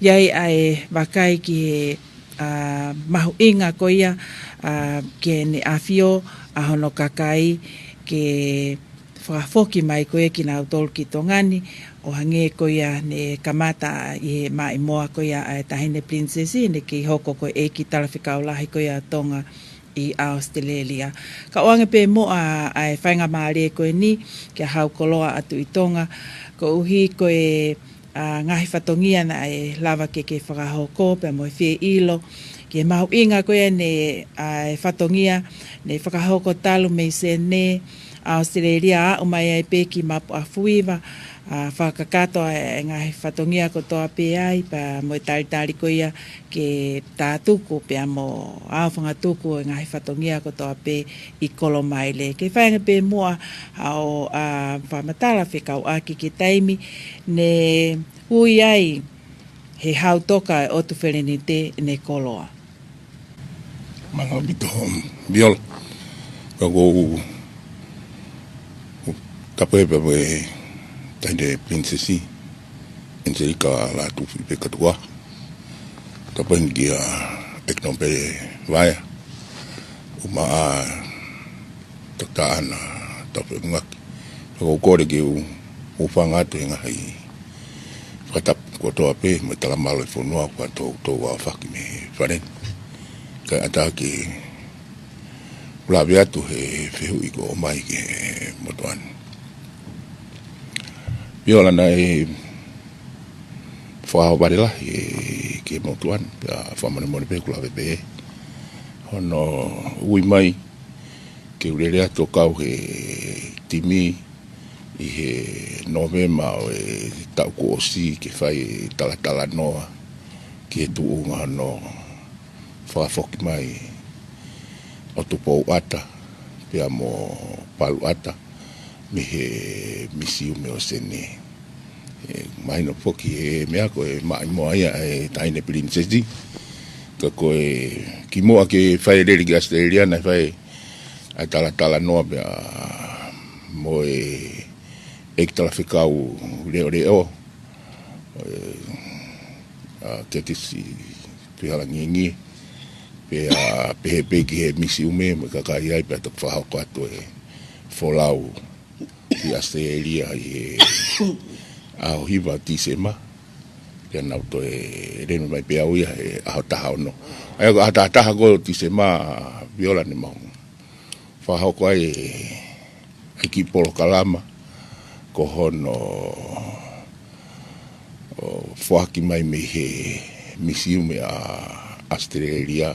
ʻi ai ʻa e vakai ki he, ā, mahuʻinga ko ia, ā, ke ne ʻafio ʻa hono kakai ke fakafoki mai ko ia kinautolu ki Tonga ni, ʻo hangē ko ia ne kamata ʻi he Maʻimoa ko ia ʻa e Taʻahine Pilinisesi, ne kei hoko ko e ʻEiki Talafekau Lahi ko ia ʻo Tonga ʻi ʻAositelēlia. Ka ʻoange pē muʻa ʻa e faingamālie ko eni kia Hau Koloa ʻa Tuʻi Tonga, koeʻuhi ko e, ā, ngaahi fatongia naʻe lava ke ke fakahoko pea mo e fie ʻilo ki he mahuʻinga ko ia ne, ā, e fatongia ne fakahoko talu mei Senē, ʻAositelēlia, aʻu mai ai pē ki Mapuʻa Fuiva, ā, fakakakato ʻa e ngaahi fatongia kotoa pē ai, pea mo e talitali ko ia ke tātuku pea mo ʻaofangatuku e ngaahi fatongia kotoa pē ʻi Kolomaile. Ke fai ange pē muʻa haʻo, ā, fakamatala fekauʻaki ki he taimi ne ui ai he Hau Toka ʻo e ʻOtu Felenite ʻene koloa. Mālō ʻaupito, Viola. Ka ʻoku ou tapu pē mo e Taʻahine Pilinisesi, Angelika Lātūfuipekatuʻa. Tapu heni kia ʻEiki Nōpele Vaea, ʻumaʻā Toketā ʻAna Taufeʻulungaki. Ka ʻoku ou kole ke u Hūfanga atu he ngaahi fakatapu kotoa pē mo e talamalu e fonua ʻoku toutou aofaki mei he fale ni. Kae ʻatā ke u lave atu he fehuʻi kuo ʻomai ki he motuʻa ni. Viola, naʻe fakaʻaho vale lahi ki he motuʻa ni, pea fakamolemole pē ʻoku lave pē. Hono ui mai ke u lele atu ʻo kau he timi ʻi he Nōvema ʻo e taʻu kuo ʻosi ke fai e talatalanoa ki he tuʻunga hono fakafoki mai ʻo Tupouʻata pea mo Paluʻata mei he Misiume ʻo Senē. ʻE, mahino foki he meʻa ko e maʻimoa ia e Taʻahine Pilinisesi. Ka ko e kimuʻa ke fai e lele ki ʻAositelēlia naʻe fai ʻa e talatalanoa pea mo e ʻEiki Talafekau Leʻoleʻo, ʻa Ketisi Tuʻihalangingie, pea pehē pē ki he Misiume mo e kakai ai, pea toki fakahoko atu e folau ki ʻAositelēlia ʻi he ʻaho hiva Tīsema. Pea nau toe lele mai pē au ia he ʻaho taha ono. ʻA ia ko e ʻaho taha taha ko ē ʻo Tīsema, Viola, ne mau fakahoko ai e kiʻi polokalama ko hono ʻo foaki mai mei he Misiume ʻa ʻAositelēlia.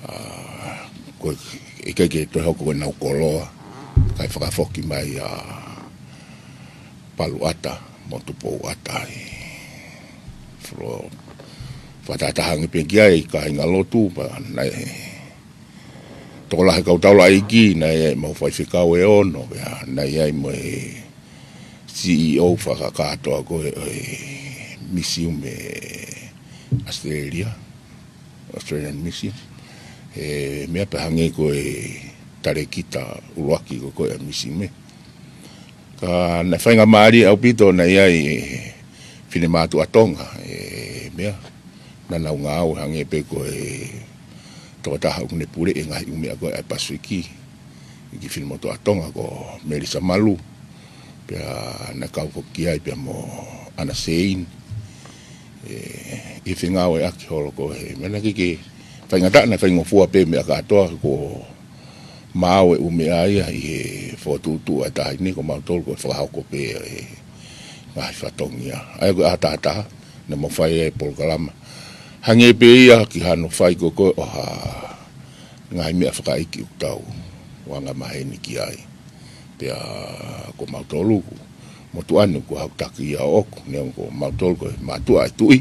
ʻA, ko e ʻikai ke toe hoko ko ʻenau koloa, kae fakafoki mai ʻa Paluʻata mo Tupouʻata ʻi Flo-, fakatahataha ange pē ki ai kāinga lotu, pea naʻe tokolahi kau taulaʻeiki, naʻe ʻi ai ʻemau faifekau ʻe ono, pea naʻe ʻi ai mo e C E O fakakātoa ko ē ʻo e Misiume ʻAositelēlia, Australian Mission. ʻE, meʻa pē hangē ko e talēkita ʻuluaki ko ē ʻa e Misiume. Ka naʻe faingamālie ʻaupito naʻe ʻi ai e finemātuʻa Tonga, ʻe, meʻa, naʻa nau ngāue hangē pē ko e tokotaha ʻoku ne puleʻi e ngaahi ʻū meʻa ko ē ʻa e Pasifiki, ʻi he kiʻi finemātuʻa Tonga ko Melissa Malu, pea naʻe kau foki ai pea mo ʻAna Sein. ʻE, ʻi he fengāueʻaki holo ko ē, meʻa naʻe ʻikai ke faingataʻa, naʻe faingofua pē meʻa kātoa, kuo maau e ʻū meʻa ia ʻi he fokotuʻutuʻu ʻa e Taʻahine, ko mautolu ko e fakahoko pē e ngaahi fatongia. ʻA ia ko e ʻaho taha taha naʻa mau fai ai e polokalama. Hangē pē ia ki hano fai ko ē ʻo ha ngaahi meʻa fakaʻeiki ʻoku tau anga maheni ki ai. Pea ko mautolu, motuʻa ni, ʻoku ou haʻu taki ia ʻoʻoku, neongo ko mautolu ko e mātuʻa ʻa e tuʻi.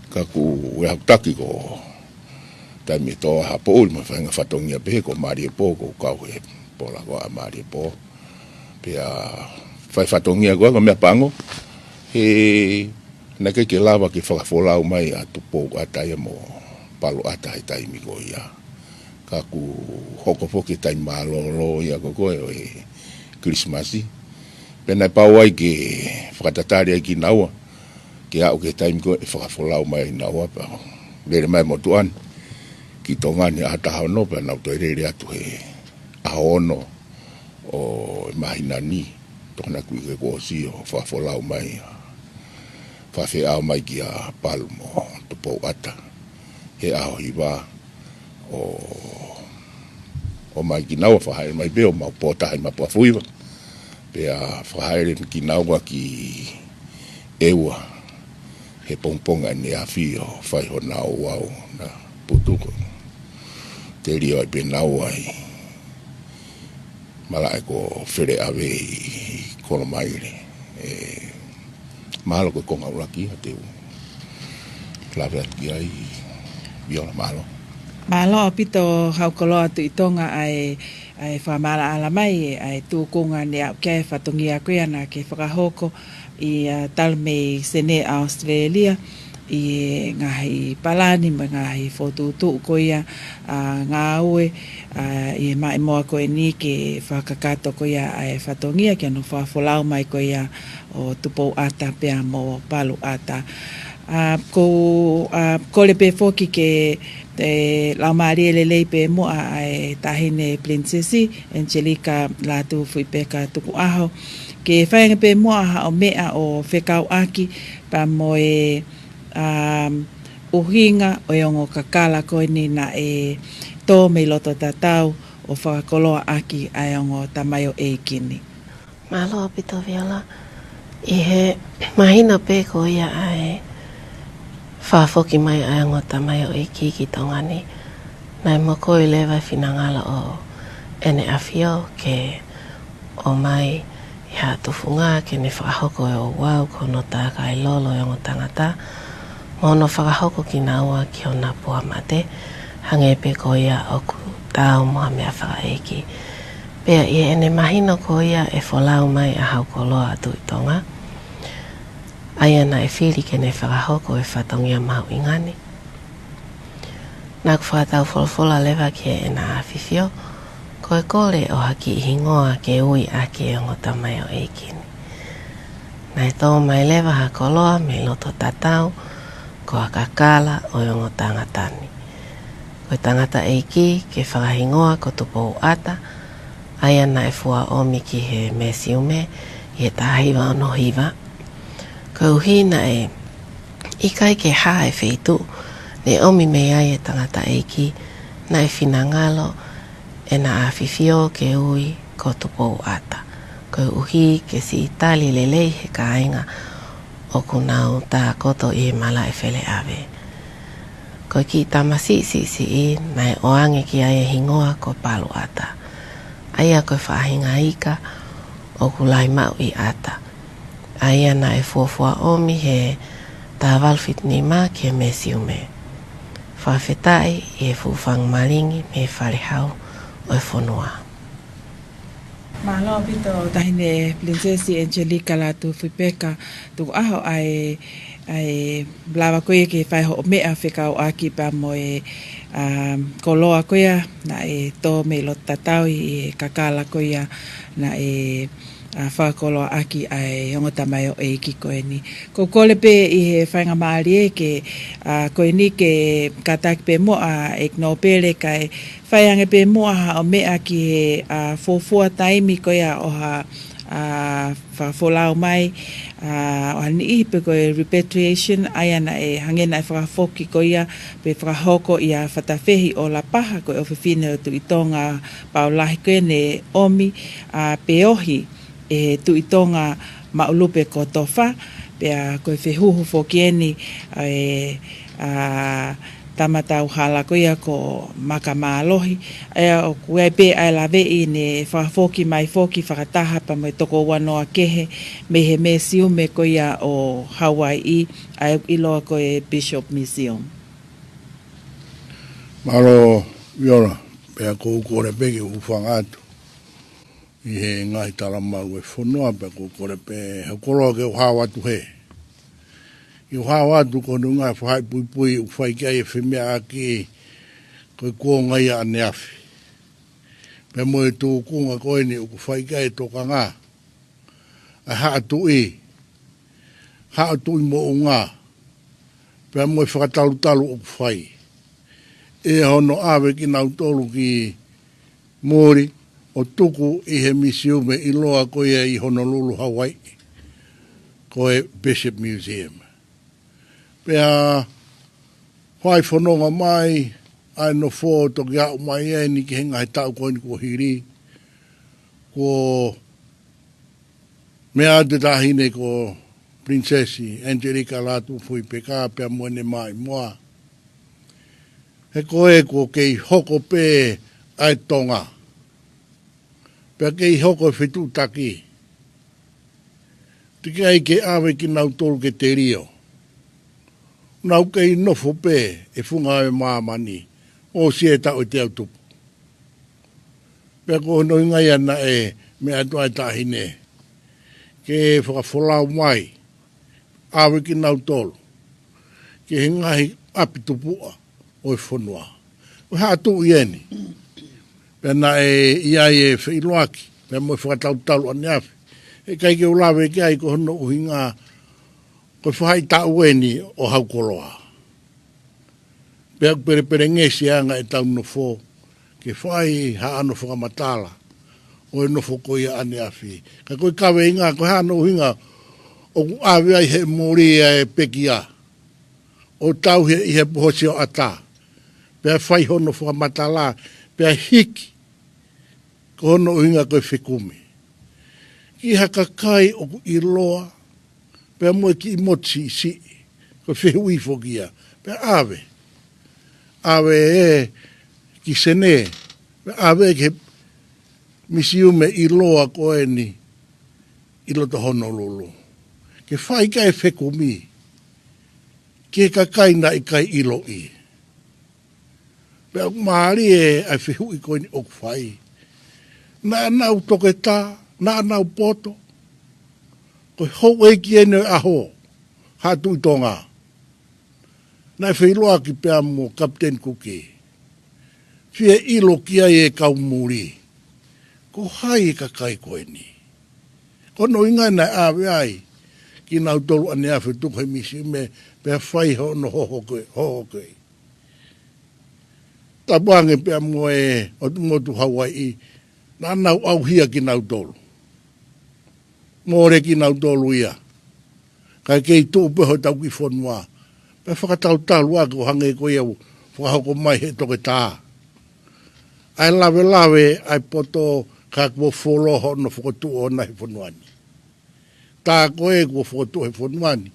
Ka ʻoku ou haʻu taki ko e taimi ʻe tō ai ha poʻuli mo e faʻahinga fatongia pehē, ko Maliepō, ʻoku ou kau he pola ko ē ʻa Maliepō. Pea fai fatongia ko ē, ko e meʻa pango, he naʻe ʻikai ke lava ke fakafolau mai ʻa Tupouʻata ia mo Paluʻata he taimi ko ia. Ka ʻoku hoko foki e taimi mālōlō ia ko ē ʻo e Kilisimasi. Pea naʻe pau ai ke fakatatali ai kinaua ke aʻu ki he taimi ko ē ʻe fakafolau mai ai kinaua, pea lele mai motuʻa ni ki Tonga ni ʻaho taha ono, pea nau toe lele atu he ʻaho ono ʻo e māhina ni, tokoni ʻaku ʻi he kuo ʻosi ʻo fakafolau mai, ʻa, fakafeʻao mai kia Palu mo Tupouʻata he ʻaho hiva, ʻo, ʻomai kinaua, fakahaʻele mai pē ʻo mau pōtaha ʻi Mapuafuiva. Pea fakahaʻele kinaua ki ʻEua he pongipongi ʻaneafi ʻo fai honau ouau, naʻa putu ko e telio ai pē naua ʻi malaʻe ko Feleʻave ʻi Kolomaile. ʻE, mahalo ko e konga ʻuluaki ia te u lave atu ki ai, Viola, mālō. Mālō ʻaupito Haukoloa Tuʻi Tonga ʻa e, ʻa e fakamaʻalaʻala mai, ʻa e tūkunga ne aʻu ki ai e fatongia ko ia naʻa ke fakahoko ʻi, ʻa, talu mei Senē ʻAositelēlia, ʻi he ngaahi palani mo e ngaahi fokotuʻutuʻu ko ia, ʻa, ngāue, ʻa, ʻi he maʻimoa ko eni ke fakakakato ko ia ʻa e fatongia ki hono fakafolau mai ko ia ʻo Tupouʻata pea mo Paluʻata. ʻA, ʻoku ou, ʻa, kole pē foki ke, ʻe, laumālie lelei pē muʻa ʻa e Taʻahine Pilinisesi Angelika Lātūfuipeka Tukuʻaho, Ke fai ange pē muʻa haʻo meʻa ʻo fekauʻaki pea mo e, um, ʻuhinga ʻo e ongo kakala ko eni naʻe tō mei loto tatau ʻo fakakoloaʻaki ʻa e ongo tamaioʻeiki ni. Mālō ʻaupito Viola. ʻI he mahino pē ko ia ʻa e fakafoki mai ʻa e ongo tamaioʻeiki ki Tonga ni, naʻe mokoi leva e finangalo ʻo ʻEne ʻAfio ke ʻomai ʻi ha tufunga ke ne fakahoko e ouau ko hono tākai lolo e ongo tangata, mo hono fakahoko kinaua ki hona pua mate, hangē pē ko ia ʻoku taau mo ha meʻa fakaʻeiki. Pea ʻi heʻene mahino ko ia e folau mai ʻa Haukoloa ʻa Tuʻi Tonga, ʻa ia naʻe fili ke ne fakahoko e fatongia mahuʻinga ni, naʻa ku fakatau folofola leva ki heʻena ʻAfifio, ko e kole ʻo ha kiʻi hingoa ke ui ʻaki e ongo tamaioʻeiki ni. Naʻe tō mai leva ha koloa mei loto tatau, ko ha kakala ʻo e ongo tangata ni. Ko e tangataʻeiki ke fakahingoa ko Tupou ʻAta, ʻa ia naʻe fua ʻomi ki he mesiume ʻi he taha hiva ono hiva. Koeʻuhi naʻe ʻikai ke hā e feituʻu ne ʻomi mei ai e tangataʻeiki, naʻe finangalo ʻena ʻAfifio ke ui ko Tupou ʻAta, koeʻuhi ke siʻi tali lelei he kāinga ʻoku nau tākoto ʻi he malaʻe feleʻave. Ko e kiʻi tamasiʻi siʻisiʻi naʻe ʻoange ki ai e hingoa ko Palu ʻAta, ʻa ia ko e faʻahinga ika ʻoku lahi maʻu ʻi ʻAta, ʻa ia naʻe fuofua ʻomi he taha valu fitu nima ki he mesiume. Fakafetaʻi ʻi he fuʻu fanga malingi mei he falehau ʻo e fonua. Mālō ʻaupito Taʻahine Pilinisesi Angelika Lātūfuipeka Tukuʻaho, ʻa e, ʻa e lava ko ia ke fai hoʻo meʻa fekauʻaki pea mo e, um, koloa ko ia naʻe tō mei loto tatau ʻi he kakala ko ia naʻe, uh, fakakoloaʻaki ʻa e ongo tamaioʻeiki ko eni. ʻOku ou kole pē ʻi he faingamālie ke, uh, ko eni ke kātaki pē muʻa ʻEiki Nōpele kae fai ange pē muʻa haʻo meʻa ki he, uh, fuofua taimi ko ia ʻo ha, uh, fakafolau mai, uh, ʻo ha niʻihi pe ko e repatriation, ʻa ia naʻe hangē naʻe fakafoki ko ia pe fakahoko ʻia Fatafehi ʻo Lapaha, ko e ʻofefine ʻo Tuʻi Tonga Paulahi ko ē ne ʻomi, uh, pe ohi ʻe he Tuʻi Tonga Maʻulupe ko Tofa, pea ko e fehuhu foki eni ʻa e, ʻa, tama tauhala ko ia ko Maka Mālohi, ʻa ia ʻoku ʻi ai pē ʻa e laveʻi ne fakafoki mai foki fakataha pea mo e toko ua noa kehe mei he mesiume ko ia ʻo Hauaiʻi, ʻa ia ʻoku ʻiloa ko e Bishop Museum. Mālō Viola, pea ʻoku ou kole pē ke u hūfanga atu ʻi he ngaahi talamau ʻa e fonua, pea ʻoku ou kole pē Haukoloa ke u hao atu hē. Ke u hao atu ko hono ngaahi faʻahi puipui ʻoku fai ki ai e femeʻaʻaki ko e kuonga ia ʻaneafi. Pea mo e tūkunga ko eni ʻoku fai ki ai e tokanga ʻa e haʻa tuʻi, haʻa tuʻi moʻunga, pea mo e fakatalutalu ʻoku fai. ʻE hono ʻave kinautolu ki muli ʻo tuku ʻi he misiume ʻiloa ko ia ʻi Honolulu, Hawaii, ko e Bishop Museum. Pea fai fononga mai ʻa e nofo toki aʻu mai eni ki he ngaahi taʻu ko eni kuo hili, kuo meʻa atu e Taʻahine ko Pilinisesi Angelika Lātūfuipeka pea mo ʻene maʻimoa. He ko e kuo kei hoko pē ʻa e Tonga, pea kei hoko e fetuʻutaki. Teʻeki ai ke ʻave kinautolu ke telio. Nau kei nofo pē ʻi he funga ʻo e māmani ʻo ʻosi e taʻu ʻe teau tupu. Pea ko hono ʻuhinga ia naʻe meʻa atu ai e Taʻahine ke fakafolau mai, ʻave kinautolu ki he ngaahi ʻapi tupuʻa ʻo e fonua. Ko e haʻa tuʻi eni. Pea naʻe ʻi ai e feʻiloaki pea mo e fakatalutalu ʻaneafi. Heʻikai ke u lave ki ai ko hono ʻuhinga ko e faʻahitaʻu eni ʻo Haukoloa. Pea ʻoku pelepelengesi ʻa e anga ʻetau nofo ke fai haʻano fakamatala ʻo e nofo ko ia ʻaneafi. Ka ko e kaveinga, ko e hā hono ʻuhinga ʻoku ʻave ai he muli ʻa e pekia ʻo tauhi ʻi he puhosi ʻo ʻAtā, pea fai hono fakamatala, pea hiki, ko hono ʻuhinga ko e fekumi ki ha kakai ʻoku ʻiloa, pea mo e kiʻi motu siʻisiʻi, ko e fehuʻi foki ia, pea ʻave, ʻave ē ki Senē, pea ʻave ki he misiume ʻiloa ko eni ʻi loto Honolulu, ke fai ki ai e fekumi ki he kakai naʻe ʻikai ʻiloʻi. Pea ʻoku mālie ʻa e fehuʻi ko eni ʻoku fai. Naʻa nau toketā, naʻa nau poto, ko e houʻeiki eni ʻo e ʻaho, Haʻa Tuʻi Tonga. Naʻe feʻiloaki pea mo Kapiteni Kuki, fie ʻilo ki ai e kau muli, ko hai e kakai ko eni. Ko hono ʻuhinga naʻe ʻave ai kinautolu ʻaneafi ʻo tuku he misiume, pea fai hono hohoko, hohoko. Tapu ange pea mo e ʻotu motu Hauaiʻi, naʻa nau ʻauhia kinautolu. Mole kinautolu ia, kae kei tuʻu pē hotau kiʻi fonua, pea fakatalutalu ake ʻo hangē ko ia ʻoku fakahoko mai he toketā. ʻA e lavelave ʻa e poto, ka kuo fuoloa hono fokotuʻu ʻoʻona he fonua ni. Tā ko ē kuo fokotuʻu he fonua ni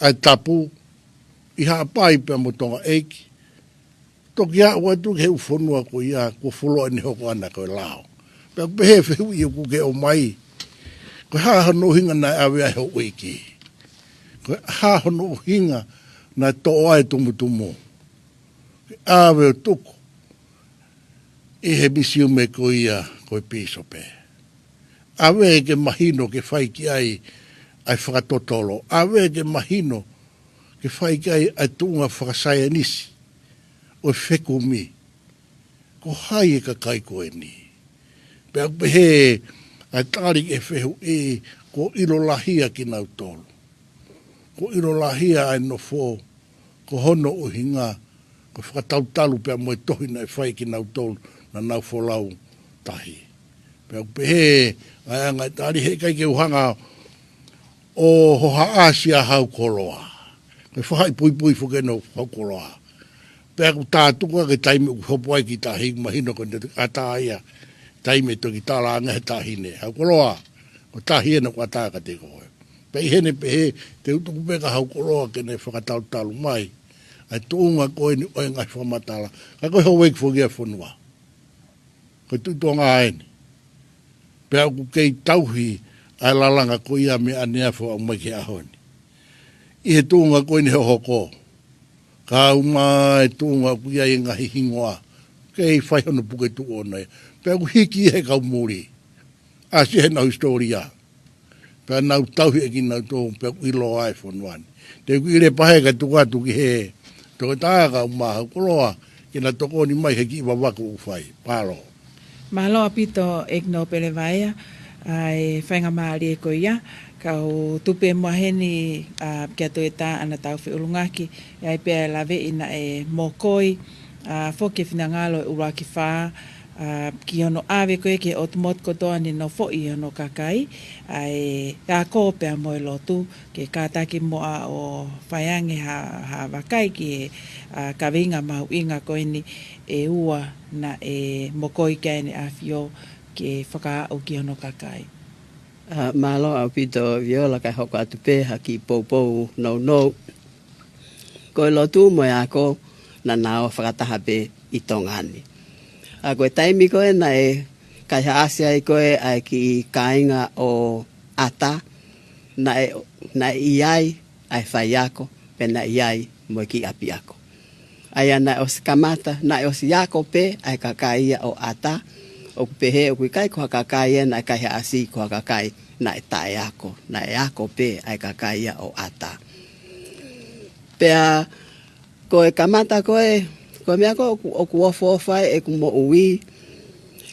ʻa e tapu ʻi Haʻapai pea mo Tonga ʻEiki, toki aʻu atu ki he ʻū fonua ko ia kuo fuoloa ʻene hoko ʻana ko e lao. Pea ʻoku pehē e fehuʻi ʻoku ke ʻomai, ko e hā hono ʻuhinga naʻe ʻave ai e houʻeiki? Ko e hā hono ʻuhinga naʻe toʻo ai e tumutumu ke ʻave ʻo tuku ʻi he misiume ko ia ko e pīsope? ʻAve ke mahino ke fai ki ai ʻa e fakatotolo, ʻave ke mahino ke fai ki ai ʻa e tuʻunga fakasaienisi ʻo e fekumi, ko hai e kakai ko eni. Pea ʻoku pehē ʻa e tali ki he fehuʻi, kuo ʻilo lahi ʻa kinautolu, kuo ʻilo lahi ʻa e nofo, ko hono ʻuhinga ko e fakatalutalu pea mo e tohi naʻe fai kinautolu naʻa nau folau tahi. Pea ʻoku pehē ʻa e anga e tali, heʻikai ke u hanga ʻo hohaʻasi ʻa Haukoloa. Ko e faʻahi puipui foki ʻeni ʻo Haukoloa. Pea ʻoku tātuku ake taimi ʻoku hopo ai ki tahi, mahino ko ʻene ʻatā ia taimi ʻe toki tala ange he taʻahine, Haukoloa, ko tahi ena ʻoku ʻatā kiate koe. Pea ʻi heʻene pehē, te u tuku pē kia Haukoloa ke ne fakatalutalu mai ʻa e tuʻunga ko eni ʻo e ngaahi fakamatala. Ka ko e houʻeiki foki ʻa e fonua, ko e Tuʻi Tonga eni. Pea ʻoku kei tauhi ʻa e lalanga ko ia mei ʻaneafi ʻo aʻu mai ki he ʻaho ni ʻi he tuʻunga ko eni hoʻo hoko. Kau mai e tuʻunga ʻoku ʻi ai e ngaahi hingoa, kei fai hono puke tuʻu ʻoʻona ia. Pea ʻoku hiki ia he kau muli, ʻasi heʻenau hisitōlia, pea nau tauhi ʻe kinautolu, pea ʻoku ʻiloa e fonua ni. Te u kiʻi lepa hē kae tuku atu ki he toketā, kau mai Haukoloa, ke na tokoni mai he kiʻi vavaku ʻoku fai. Mālō. Mālō ʻaupito ʻEiki Nōpele Vaea, ʻa e faingamālie ko ia, kau tupe muʻa heni, ʻa, kia Toeta ʻa ʻena tau feʻulungaki, ʻe ʻi ai pē ʻa e laveʻi naʻe mokoi, ʻa, foki e finangalo e ʻUluaki Fā, ʻa, ki hono ʻave ko ē ki he ʻotu motu kotoa ne nofoʻi hono kakai, ʻa e ako pea mo e lotu, ke kātaki muʻa ʻo fai ange ha, ha vakai ki he, ʻa, kaveinga mahuʻinga ko eni ʻe ua naʻe mokoi ki ai ʻEne ʻAfio ke fakaaʻu ki hono kakai. ʻA, mālō ʻaupito Viola, kae hoko atu pē ha kiʻi poupou nounou. Ko e lotu mo e ako naʻa nau fakataha pē ʻi Tonga ni. ʻA, ko e taimi ko ē naʻe kaihaʻasi ai ko ē ʻa e kiʻi kāinga ʻo ʻAta, naʻe, naʻe ʻi ai ʻa e faiako, pea naʻe ʻi ai mo e kiʻi ʻapiako. ʻA ia naʻe ʻosi kamata, naʻe ʻosi ako pē ʻa e kakai ia ʻo ʻAta, ʻoku pehē ʻoku ʻikai ko ha kakai ia naʻe kaihaʻasi ko ha kakai naʻe taʻeako, naʻe ako pē ʻa e kakai ia ʻo ʻAta. Pea ko e kamata ko ē, ko e meʻa ko ē ʻoku, ʻoku ofoofo ai ʻeku moʻui,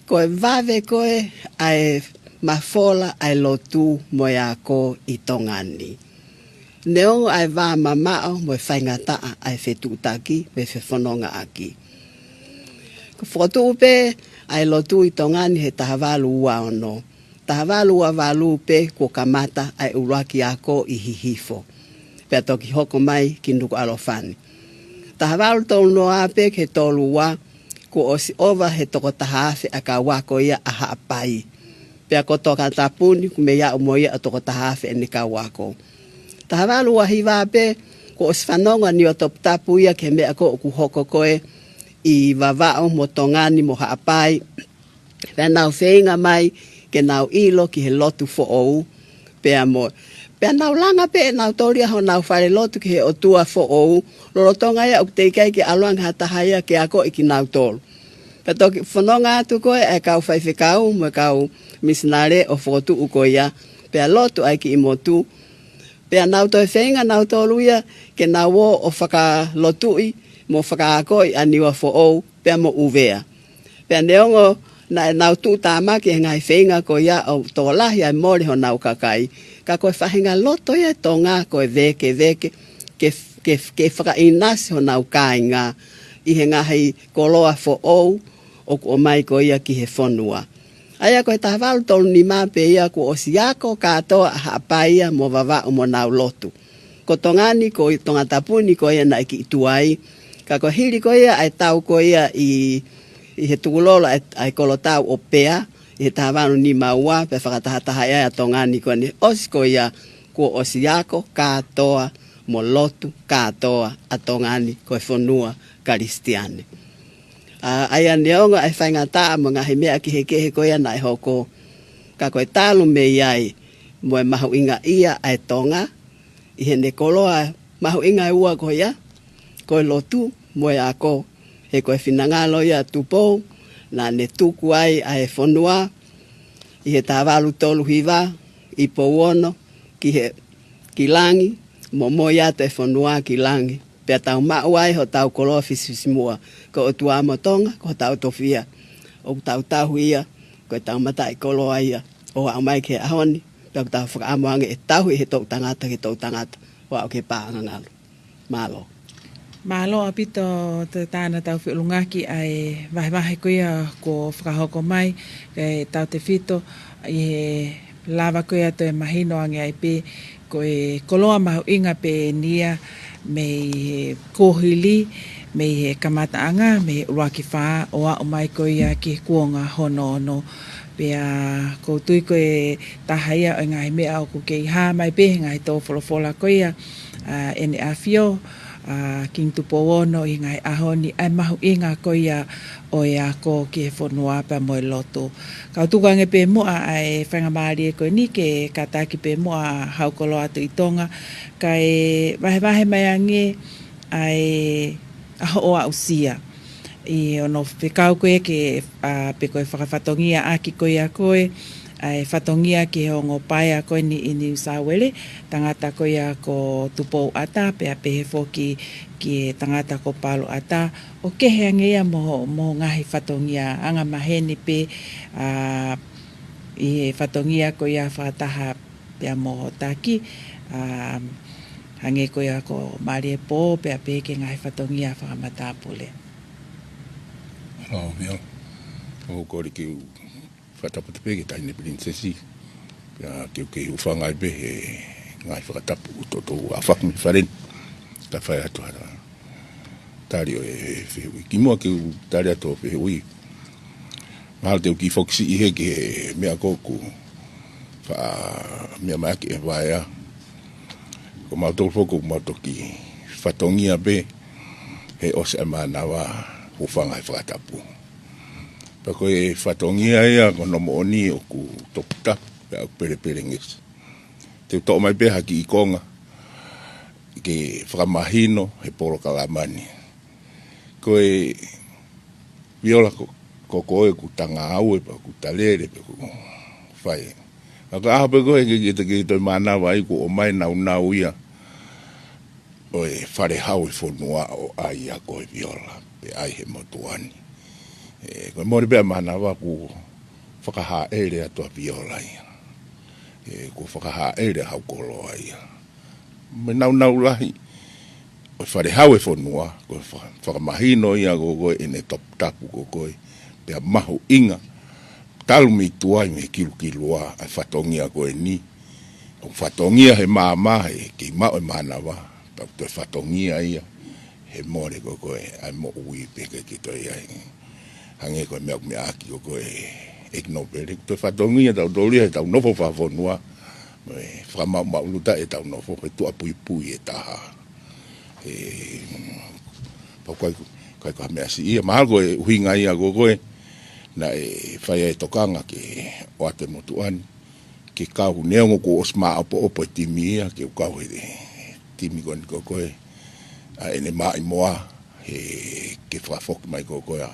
ko e vave ko ē ʻa e mafola ʻa e lotu mo e ako ʻi Tonga ni. Neongo ʻa e vā mamaʻo mo e faingataʻa ʻa e fetuʻutaki mo e fefonongaʻaki. Ko e fokotuʻu pē ʻa e lotu ʻi Tonga ni he taha valu ua ono. Taha valu ua valu pē kuo kamata ʻa e ʻuluaki ako ʻi Hihifo, pea toki hoko mai ki Nukuʻalofa ni. Taha valu tolu noa pē ki he tolu ua, kuo ʻosi ʻova he toko taha afe ʻa e kau ako ia ʻa Haʻapai. Pea ko Tongatapu ni kuo mei aʻu mo ia ʻo toko taha afe ʻene kau ako. Taha valu ua hiva pē, kuo ʻosi fanongo ʻa Niuatoputapu ia ki he meʻa ko ē ʻoku hoko ko ē ʻi Vavaʻu mo Tonga ni mo Haʻapai. Pea nau feinga mai ke nau ʻilo ki he lotu foʻou, pea mo, pea nau langa pē ʻe nautolu ia honau fale lotu ki he ʻOtua foʻou, lolotonga ia ʻoku teʻeki ai ke ʻalu ange ha taha ia ke akoʻi kinautolu. Pea toki fononga atu ko ē ʻa e kau faifekau mo e kau misinale ʻo fokotuʻu ko ia, pea lotu ʻa e kiʻi motu. Pea nau toe feinga nautolu ia ke nau ō ʻo fakalotuʻi mo fakaakoʻi ʻa Niuafoʻou pea mo ʻUvea. Pea neongo naʻa nau tuʻutāmaki he ngaahi feinga ko ia ʻo tokolahi ʻa e mole honau kakai, ka ko e faʻahinga loto ia ʻa Tonga ko e vekeveke, ke, ke, ke fakaʻinasi honau kāinga ʻi he ngaahi koloa foʻou ʻoku ʻomai ko ia ki he fonua. ʻA ia ko e taha valu tolu nima pē ia kuo ʻosi ako kātoa ʻa Haʻapai ia mo Vavaʻu mo nau lotu. Ko Tonga ni, ko Tongatapu ni ko ia naʻe kiʻi tuai. Ka ko e hili ko ia ʻa e tau ko ia ʻi, ʻi he tukulolo ʻa e, ʻa e kolotau ʻo Pea, ʻi he taha valu nima ua, pea fakatahataha ia ʻa Tonga ni ko eni, ʻosi ko ia kuo ʻosi ako kātoa mo lotu kātoa ʻa Tonga ni ko e fonua Kalisitiane. ʻA, ʻa ia neongo ʻa e faingataʻa mo e ngaahi meʻa kehekehe ko ia naʻe hoko, ka ko e talu mei ai mo e mahuʻingaʻia ʻa e Tonga ʻi heʻene koloa mahuʻinga ʻe ua ko ia, ko e lotu mo e ako. He ko e finangalo ia ʻa Tupou naʻa ne tuku ai ʻa e fonua ʻi he taha valu tolu hiva ʻi Pouono ki he, ki langi, mo momoʻi atu e fonua ki langi. Pea tau maʻu ai hotau koloa fisifisimuʻa, ko e ʻOtua mo Tonga ko hotau tofiʻa. ʻOku tau tauhi ia ko e tau mataʻikoloa ia ʻo aʻu mai ki he ʻaho ni, pea ʻoku tau fakaʻamu ange ʻe tauhi ʻe he toʻu tangata ki he toʻu tangata ʻo aʻu ki he paʻanga ngalu. Mālō. Mālō ʻaupito Toketā Naʻa tau feʻulungaki ʻa e vahevahe ko ia kuo fakahoko mai, ʻe tautefito ʻi he lava ko ia ʻo toe mahino ange ai pē ko e koloa mahuʻinga pē eni ia mei he kuohili, mei he kamataʻanga, mei he ʻuluaki fā, ʻo aʻu mai ko ia ki he kuonga hono ono. Pea ʻoku ou tui ko e taha ia ʻo e ngaahi meʻa ʻoku kei hā mai pē he ngaahi tō folofola ko ia, ʻa ʻEne ʻAfio, ʻa Kingi Tupou Ono ʻi he ngaahi ʻaho ni, ʻa e mahuʻinga ko ia ʻo e ako ki he fonua pea mo e lotu. Kau tuku ange pē muʻa ʻa e faingamālie ko eni ke kātaki pē muʻa ʻa Haukoloa Tuʻi Tonga, kae vahevahe mai ange ʻa e, ʻa hoʻo aʻusia ʻi hono fekau ko ē ke, ʻa, pe ko e fakafatongia ʻaki ko ia ko ē ʻa e fatongia ki he ongo paea ko eni ʻi Niu Sauele, tangata ko ia ko Tupou ʻAta, pea pehē foki ki he tangata ko Palu ʻAta, ʻo kehe ange ia mo, mo e ngaahi fatongia angamaheni pē, ʻa, ʻi he fatongia ko ia fakataha pea mo Taki, ʻa, hangē ko ia ko Maliepō, pea pehē ki he ngaahi fatongia fakamatāpule. ʻAupito, ʻoku ou kole ke u fakatapu atu pē ki he Taʻahine Pilinisesi, pea ke u kei hūfanga ai pē he ngaahi fakatapu ʻoku toutou ʻafaki mei fale ni, kae fai atu ha tali ʻo e fehuʻi. Kimuʻa ke u tali atu ʻo fehuʻi, mahalo te u kiʻi fokisi ʻi he ki he meʻa ko ē ʻoku faʻa meʻa mai ʻaki ʻe Vaea. Ko mautolu foki ʻoku mau toki fatongia pē he ʻosi ʻa e mānava, hūfanga he fakatapu. Pea ko e fatongia ia ko hono moʻoni ʻoku toputapu pea ʻoku pelepelengesi. Te u toʻo mai pē ha kiʻi konga ke fakamahino he polokalama ni. Ko e viola ko, ko koe ʻoku ta ngāue pea ʻoku ta lele pea ʻoku fai. Ka ko e ʻaho pē ko ē ke, ke, ke, ke toe mānava ai kuo ʻomai naunau ia ʻo e fale hau ʻi fonua ʻo ʻai ia ko e viola, pe ʻai he motuʻa ni. ʻE, ko e mole pē ʻa mānava kuo fakahāʻele atu ʻa e viola ia. ʻE, kuo fakahāʻele ʻa Haukoloa ia. Mo e naunau lahi ʻo e fale hau ʻi fonua, ko e fa-, fakamahino ia ko koe ʻene toputapu ko koe. pea mahuʻinga talu mei tuai mei kilukilua ʻa e fatongia ko eni. ʻOku fatongia he maama he kei maʻu e mānava, pea ʻoku toe fatongia ia he mole ko ē ʻa e moʻui pē ke ke toe ai. Hangē ko e meʻa ʻoku meʻa ʻaki ko ē ʻEiki Nōpele, toe fatongia tautolu ia he tau nofo fakafonua, mo e fakamaʻumaʻuluta e tau nofo he tuʻa puipui e taha. ʻE, pau kai, kai ka meʻa si ia, mahalo ko e ʻuhinga ia ko ē naʻe fai ai e tokanga ke ʻoatu e motuʻa ni ke kau, neongo kuo ʻosi māʻopoʻopo e timi ia, ke u kau he timi ko eni ko ē ʻa ʻEne Maʻimoa, he ke fakafoki mai ko ē ʻa,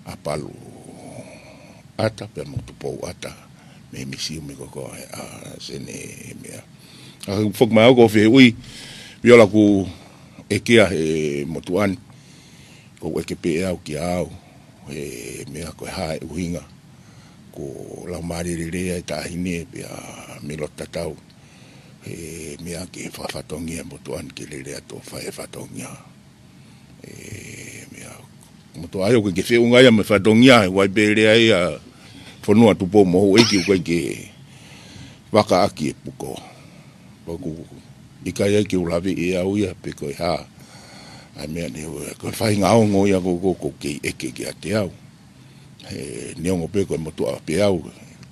ʻa Palu ʻAta pea mo Tupou ʻAta mei he misiumi ko ē ʻa Sene, meʻa. ʻA, foki mai au ko e fehuʻi, Viola, kuo ʻeke ʻe he motuʻa ni, kuo ʻeke pē ʻe au kia au, he meʻa ko e hā e ʻuhinga kuo laumālie lelei e taʻahine pea mei loto tatau, he meʻa ke fakafatongia e motuʻa ni ke lele atu ʻo fai e fatongia. ʻE, meʻa, motuʻa ia ʻoku ʻikai ke feʻunga ia mo e fatongia, ʻoku ʻi ai pē lea ia ʻa e fonua Tupou mo Houʻeiki, ʻoku ʻikai ke vaka ʻaki e puko. Pea ʻoku ʻikai ai ke u laveʻi ʻe au ia pe ko e hā. ʻA e meʻa ni, ko e faʻahinga ongo ia ko ē ʻoku kei ʻeke kiate au. He neongo pē ko e motuʻa pē au,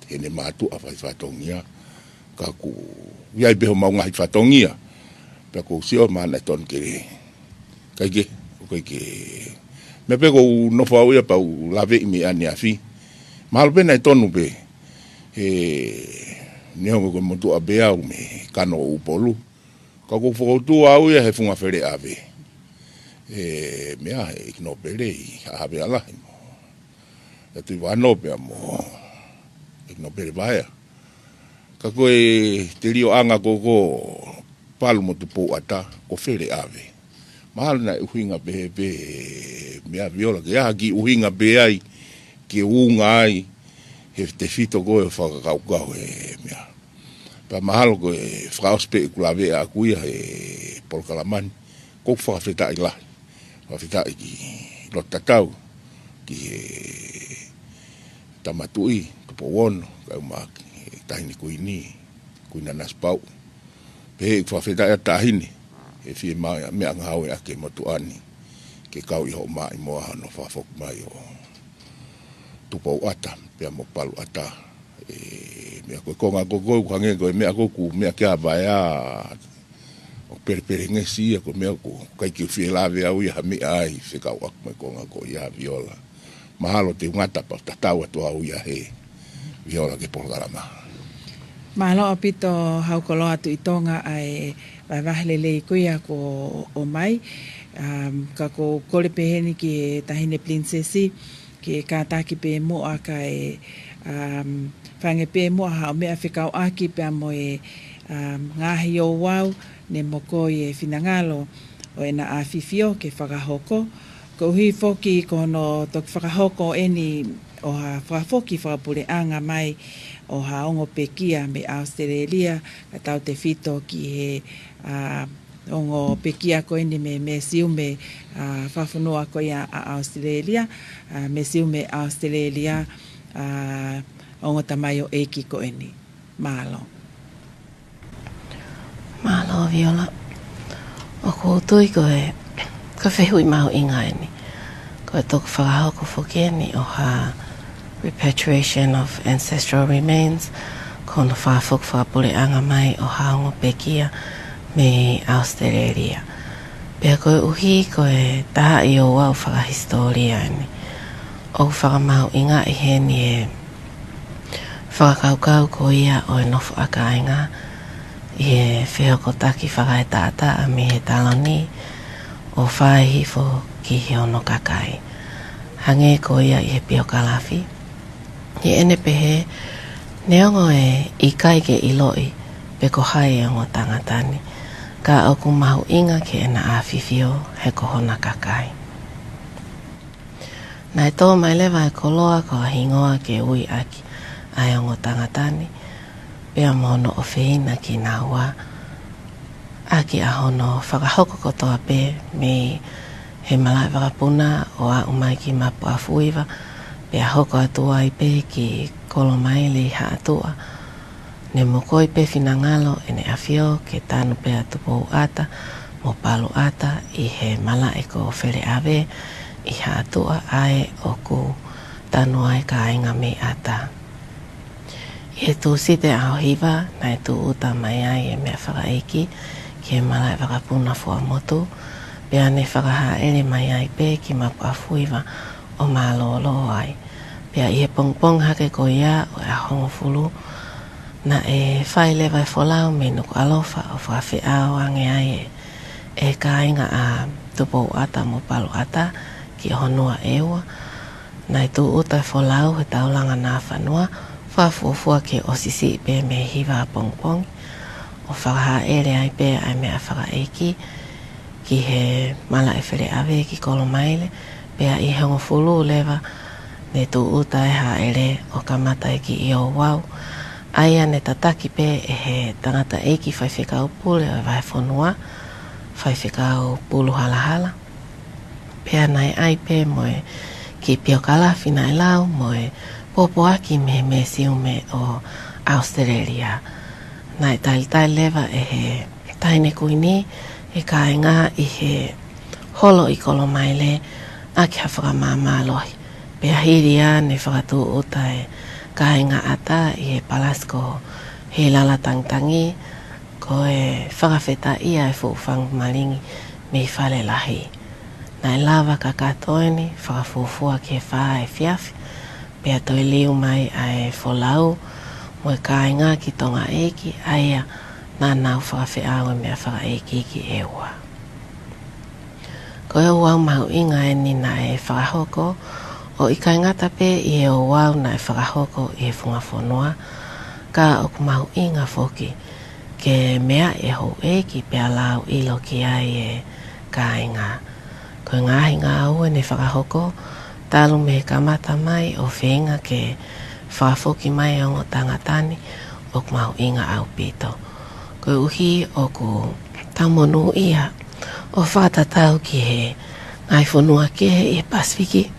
he ʻene mātuʻa fai fatongia, ka ʻoku ʻi ai pē homau ngaahi fatongia. Pea ʻoku ou sio mai naʻe tonu ke lele. ʻIkai ke, ʻoku ʻikai ke. Meʻa pē ʻoku ou nofo au ia pea u laveʻi mei ʻaneafi. Mahalo pē naʻe tonu pē. He neongo ko e motuʻa pē au mei Kano ʻo ʻUpolu, ka ʻoku ou fokotuʻu au ia he funga Feleʻave. ʻE, meʻa he ʻEiki Nōpele ʻi Haʻa Havea Lahi mo ʻEiki Tuʻivānō pea mo ʻEiki Nōpele Vaea. Ka ko e telioʻanga ko ē ʻo Palu mo Tupou ʻAta ko Feleʻave. Mahalo naʻe ʻuhinga pehē pē, meʻa Viola, ke ʻi ai ha kiʻi ʻuhinga pē ai ke unga ai he tefito ko ē ʻo e fakakaukau he meʻa. Pea mahalo ko e fakaʻosi pē ʻeku laveʻi ʻaʻaku ia he polokalama ni, ʻoku ou fakafetaʻi lahi. Fakafetaʻi ki loto tatau, ki he Tama Tuʻi, Tupou Ono, kae ʻumaʻā ki he Taʻahine Kuini, Kuini Nanasipauʻu. Pehē ʻeku fakafetaʻi atu Taʻahine, he fiemaʻu meʻangāue ʻa e motuʻa ni ke kau ʻi hoʻo maʻimoa hono fakafoki mai ʻo Tupou ʻAta pea mo Palu ʻAta. ʻE, meʻa ko e konga ko ē ʻoku hangē ko e meʻa ko ē ʻoku meʻa kia Vaea, ʻoku pelepelengesi ia, ko e meʻa ʻoku ʻikai ke u fie lave au ia ha meʻa ai fekauʻaki mo e konga ko ia, Viola. Mahalo te u ngata pea u tatau atu au ia he Viola ki he polokalama. Mālō ʻaupito Haukoloa Tuʻi Tonga ʻa e vahevahe lelei ko ia kuo ʻomai. Um, ka ʻoku ou kole pē heni ki he Taʻahine Pilinisesi, ke kātaki pē muʻa kae, um, fai ange pē muʻa haʻo meʻa fekauʻaki pea mo e, um, ngaahi ouau ne mokoi e finangalo ʻo ʻEna ʻAfifio ke fakahoko. Koeʻuhi foki ko hono toki fakahoko eni ʻo ha fakafoki fakapuleʻanga mai ʻo ha ongo pekia mei ʻAositelēlia, kae tautefito ki he, a, ongo pekia ko eni mei he misiumi, a, fakafonua ko ia ʻa ʻAositelēlia, a, misiumi ʻAositelēlia, a, ongo tamaioʻeiki ko eni. Mālō. Mālō, Viola. ʻOku ou tui ko e, ko e fehuʻi mahuʻinga eni. Ko e toki fakahoko foki eni ʻo ha repatriation of ancestral remains, ko hono fakafoki fakapuleʻanga mai ʻo ha ongo pekia mei ʻAositelēlia. Pea koeʻuhi ko e taha ʻi he ouau fakahisitōlia eni, ʻoku fakamahuʻingaʻi heni e fakakaukau ko ia ʻo e nofoʻa kāinga ʻi he fehokotaki fakaetaʻetaʻa mei he taloni ʻo fai hifo ki hono kakai. Hangē ko ia ʻi he piokalafi, ʻi heʻene pehē, neongo ʻe ʻikai ke ʻiloʻi pe ko hai e ongo tangata ni, ka ʻoku mahuʻinga ki heʻena ʻafifio he ko hona kakai. Naʻe tō mai leva e koloa ko ha hingoa ke ui ʻaki ʻa e ongo tangata ni, pea mo hono ʻofeina kinaua, ʻaki ʻa hono fakahoko kotoa pē mei he malaʻe vakapuna ʻo aʻu mai ki Mapuafuiva, Pea hoko atu ai pē ki Kolomaile ʻi Haʻatuʻa, ne mokoi pē finangalo ʻEne ʻAfio ke tanu pē ʻa Tupouʻata mo Paluʻata ʻi he malaʻe ko Feleʻave ʻi Haʻatuʻa, ʻa ē ʻoku tanu ai kāinga mei ʻAta. ʻI he Tūsite ʻaohiva, naʻe tūʻuta mai ai e meʻa fakaʻeiki ki he malaʻe vakapuna Fuaʻamotu, pea ne fakahāʻele mai ai pē ki Mapuʻafuiva ʻo mālōlō ai. Pea ʻi he pongipongi hake ko ia ʻo e ʻaho hongofulu, naʻe fai leva e folau mei Nukuʻalofa ʻo fakafeʻao ange ai e, e kāinga ʻa Tupouʻata mo Paluʻata ki ʻOhonua ʻEua. Naʻe tūʻuta e folau he taulanga Nafanua, fakafuofua ke ʻosi siʻi pē mei he hiva pongipongi, ʻo fakahāʻele ai pē ʻa e meʻa fakaʻeiki ki he malaʻe Feleʻave ki Kolomaile. Pea ʻi he hongofulu leva ne tūʻuta e hāʻele ʻo kamata ai ki ʻi Ouau, ʻa ia ne tataki pē ʻe he tangataʻeiki faifekau pule ʻo e vahefonua, Faifekau Puluhalahala. Pea naʻe ʻai pē mo e kiʻi piokalafi naʻe lau mo e pōpoaki mei he Mesiume ʻo ʻAositelēlia. Naʻe talitali leva ʻe he Taʻahine Kuini e kāinga ʻi he holo ʻi Kolomaile ʻaki ha fakamāmālohi. Pea hili ia ne fakatūʻuta e kāinga ʻAta ʻi he palasi ko Heilala Tangitangi, ko e fakafetaʻia e fuʻu fangu malingi mei Falelahi. Naʻe lava kakato eni fakafuofua ki he fā efiafi, pea toe liliu mai ʻa e folau mo e kāinga ki Tonga ʻEiki, ʻa ia naʻa nau fakafeʻao e meʻa fakaʻeiki ki ʻEua. Ko e ouau mahuʻinga eni naʻe fakahoko, ʻo ʻikai ngata pē ʻi he ouau naʻe fakahoko ʻi he funga fonua, ka ʻoku mahuʻinga foki ke meaʻi e houʻeiki pea lau ʻilo ki ai e kāinga. Ko e ngaahi ngāue ne fakahoko, talu mei he kamata mai ʻo feinga ke fakafoki mai e ongo tangata ni, ʻoku mahuʻinga ʻaupito. Koeʻuhi ʻoku tau monūʻia ʻo fakatatau ki he ngaahi fonua kehe ʻi he Pasifiki,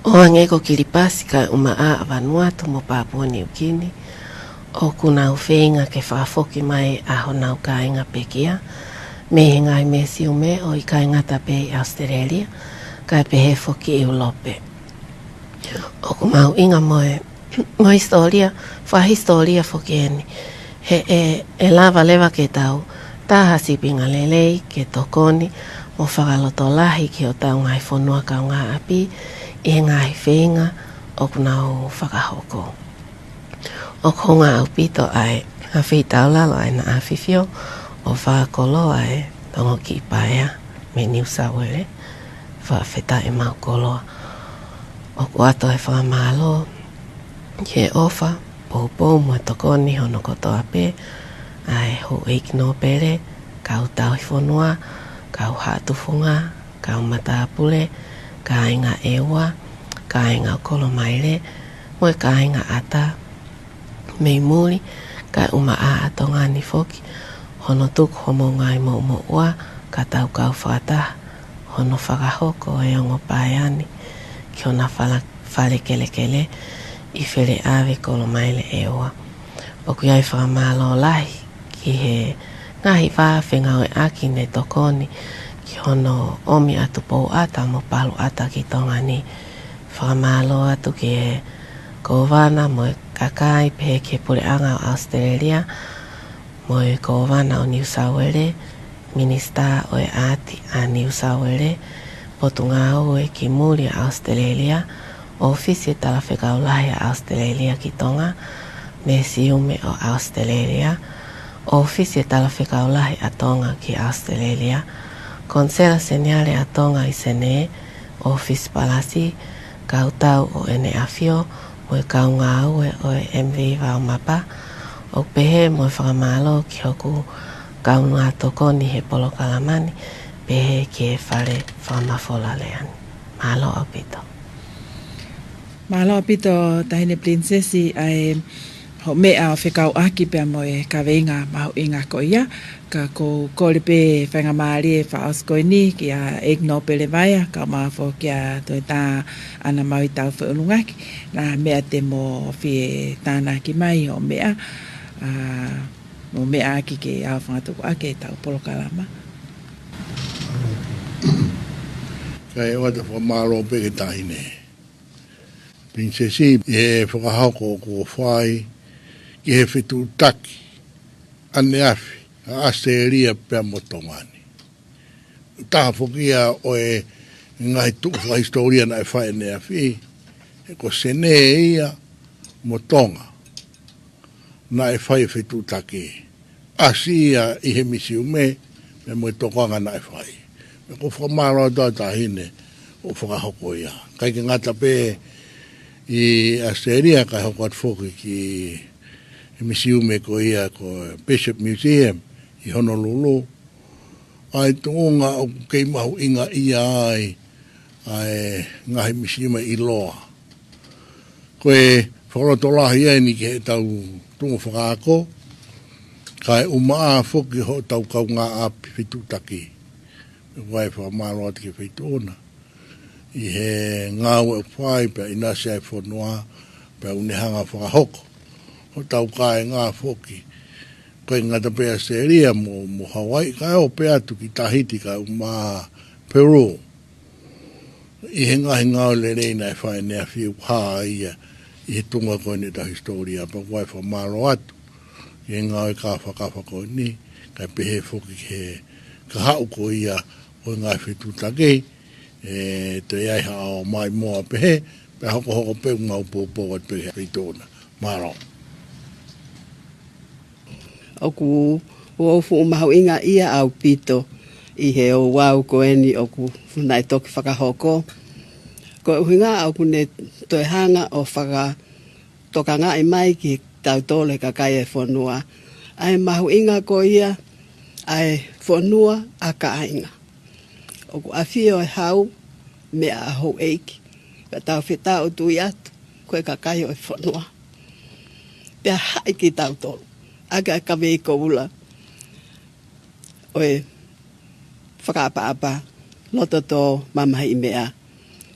ʻo hangē ko Kilipasi, kae ʻumaʻā ʻa Vanuatu mo Papua Niukini, ʻoku nau feinga ke fakafoki mai ʻa honau kāinga pekia mei he ngaahi mesiume, ʻo ʻikai ngata pē ʻi ʻAositelēlia, kae pehē foki ʻi ʻIulope. ʻOku mahuʻinga mo e, mo e hisitōlia, fakahisitōlia foki eni. He ʻe, ʻe lava leva ke tau tā ha sīpinga lelei ke tokoni mo fakalotolahi ki hotau ngaahi fonua kaungāʻapi ʻi he ngaahi feinga ʻoku nau fakahoko. ʻOku hounga ʻaupito ʻa e, ʻa e feitaulalo ʻa ʻEne ʻAfifio ʻo fakakoloa e ongo kiʻi paea mei Niu Sauele, fakafetaʻi mau koloa. ʻOku ʻoatu e fakamālō ki he ʻofa, poupou mo e tokoni hono kotoa pē ʻa e houʻeiki nōpele, kau tauhi fonua, kau haʻa tufunga, kau matāpule, kāinga ʻEua, kāinga ʻo Kolomaile, mo e kāinga ʻAta mei muli, kae ʻumaʻā ʻa Tonga ni foki, hono tuku homou ngaahi moʻumoʻua, ka tau kau fakataha hono fakahoko e ongo paea ni ki hona fala-, fale kelekele ʻi Feleʻave, Kolomaile ʻEua. ʻOku ʻi ai e fakamālō lahi ki he ngaahi vā fengāueʻaki ne tokoni ki hono ʻomi ʻa Tupouʻata mo Paluʻata ki Tonga ni. Fakamālō atu ki he Kōvana mo e kakai, pehē ki he Puleʻanga ʻo ʻAositelēlia, mo e Kōvana ʻo Niu Sauele, Minisitā ʻo e ʻAati ʻa Niu Sauele, Potungāue ki Muli ʻa ʻAositelēlia, ʻŌfisi e Talafekau Lahi ʻa ʻAositelēlia ki Tonga, Mesiume ʻo ʻAositelēlia, ʻŌfisi e Talafekau Lahi ʻa Tonga ki ʻAositelēlia, Konisela Seniale ʻa Tonga ʻi Senē, ʻŌfisi Palasi, kau tau ʻo ʻEne ʻAfio, mo e kau ngāue ʻo e M V Vaomapa, ʻo pehē mo e fakamālō ki hoku kaungā tokoni he polokalama ni, pehē ki he Fale Fakamafola Lea ni. Mālō ʻaupito. Mālō ʻaupito, Taʻahine Pilinisesi, ʻa e Hoʻo meʻa ʻo fekauʻaki pea mo e kaveinga mahuʻinga ko ia, ka ʻoku ou kole pē faingamālie fakaʻosi ko eni kia ʻEiki Nōpele Vaea, kae ʻumaʻā foki kia Toita ʻAna Maui Taufeʻulungaki, naʻa meʻa te mo fie tānaki mai hoʻo meʻa, ʻa, mo meʻa ʻaki ke ʻaofangatuku ʻaki ʻetau polokalama. Kae ʻoatu e fakamālō pē ki he Taʻahine Pilinisesi ʻi he fakahoko kuo fai ki he fetuʻutaki ʻaneafi ʻa ʻAositelēlia pea mo Tonga ni. Taha foki ia ʻo e ngaahi tuʻu fakahisitōlia naʻe fai ʻaneafi, he ko Senē ia mo Tonga naʻe fai e fetuʻutaki. ʻAsi ia ʻi he misiume, pea mo e tokanga naʻe fai. Pea ʻoku ou fakamālō atu ki he Taʻahine ʻo fakahoko ia. ʻIkai ke ngata pē ʻi ʻAositelēlia, kae hoko atu foki ki he misiume ko ia ko e Bishop Museum ʻi Honolulu. ʻA e tuʻunga ʻoku kei mahuʻingaʻia ai ʻa e ngaahi misiume ʻiloa. Ko e fakalotolahi eni ki heʻetau tuʻunga fakaako, kae ʻumaʻā foki hotau kaungāʻapi fetuʻutaki. Pea ʻoku ou fakamālō atu ki he Feituʻu na ʻi he ngāue ʻoku fai pea ʻinasi ai e fonua, pea ʻoku ne hanga ʻo fakahoko hotau kāinga foki. ʻIkai ngata pē ʻAositelēlia mo, mo Hawaiʻi, kae ʻalu pē atu ki Tahiti kae ʻumaʻā Peru. ʻI he ngaahi ngāue lelei naʻe fai ʻaneafi, ʻoku hā ia ʻi he tuʻunga ko eni ʻetau hisitōlia, pea ʻoku ou fakamālō atu ki he ngāue kāfakafa ko eni, kae pehē foki ki he kahaʻu ko ia ʻo e ngaahi fetuʻutaki, ʻe toe ʻi ai ha ʻaho maʻimoa pehē, pea hokohoko pē ʻo mau poupou atu pē ki he Feituʻu na. Mālō. ʻOku ou fuʻu mahuʻingaʻia ʻaupito ʻi he ouau ko eni ʻoku naʻe toki fakahoko. Ko e ʻuhinga ʻoku ne toe hanga ʻo fakatokangaʻi mai kia tautolu e kakai e fonua ʻa e mahuʻinga ko ia ʻa e fonua ʻa kāinga. ʻOku ʻafio e hau meʻa ʻa houʻeiki, ka tau fetaʻutuʻi atu ko e kakai ʻo e fonua. Pea haʻi kia tautolu ʻa e kavei koula ʻo e fakaʻapaʻapa, lototō, mamahiʻi meʻa,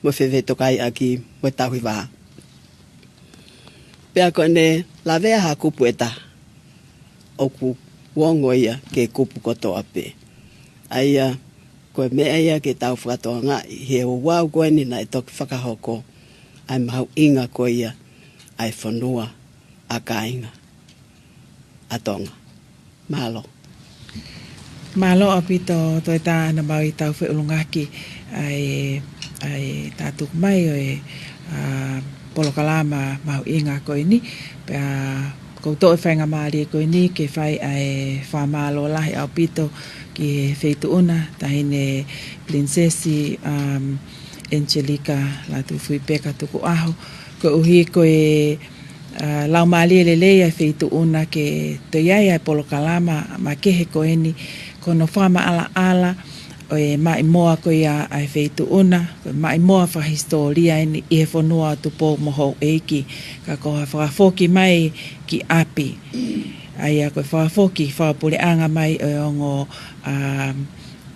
mo e fefetokaiʻaki, mo e tauhi vā. Pea ko ʻene lavea ha kupu ʻe taha, ʻoku ongo ia ki he kupu kotoa pē. ʻA ia, ko e meʻa ia ke tau fakatokangaʻi he ouau ko eni naʻe toki fakahoko, ʻa e mahuʻinga ko ia ʻa e fonua ʻa kāinga ʻa Tonga. Mālō. Mālō ʻaupito Toita ʻAna Maui Taufeʻulungaki ʻa e, ʻa e tātuku mai ʻo e, ʻa, polokalama mahuʻinga ko eni. Pea ʻoku ou toʻo e faingamālie ko eni ke fai ʻa e fakamālō lahi ʻaupito ki he Feituʻu na, Taʻahine Pilinisesi, um, Angelika Lātūfuipeka Tukuʻaho, koeʻuhi ko e, ʻa, laumālie lelei ʻa e Feituʻu na ke toe ʻi ai ʻa e polokalama makehe ko eni, ko hono fakamaʻalaʻala ʻo e maʻimoa ko ia ʻa e Feituʻu na, ko e maʻimoa fakahisitōlia eni ʻi he fonua ʻo Tupou mo houʻeiki, ka ko ha fakafoki mai ki ʻapi. ʻA ia ko e fakafoki fakapuleʻanga mai ʻo e ongo, ʻa,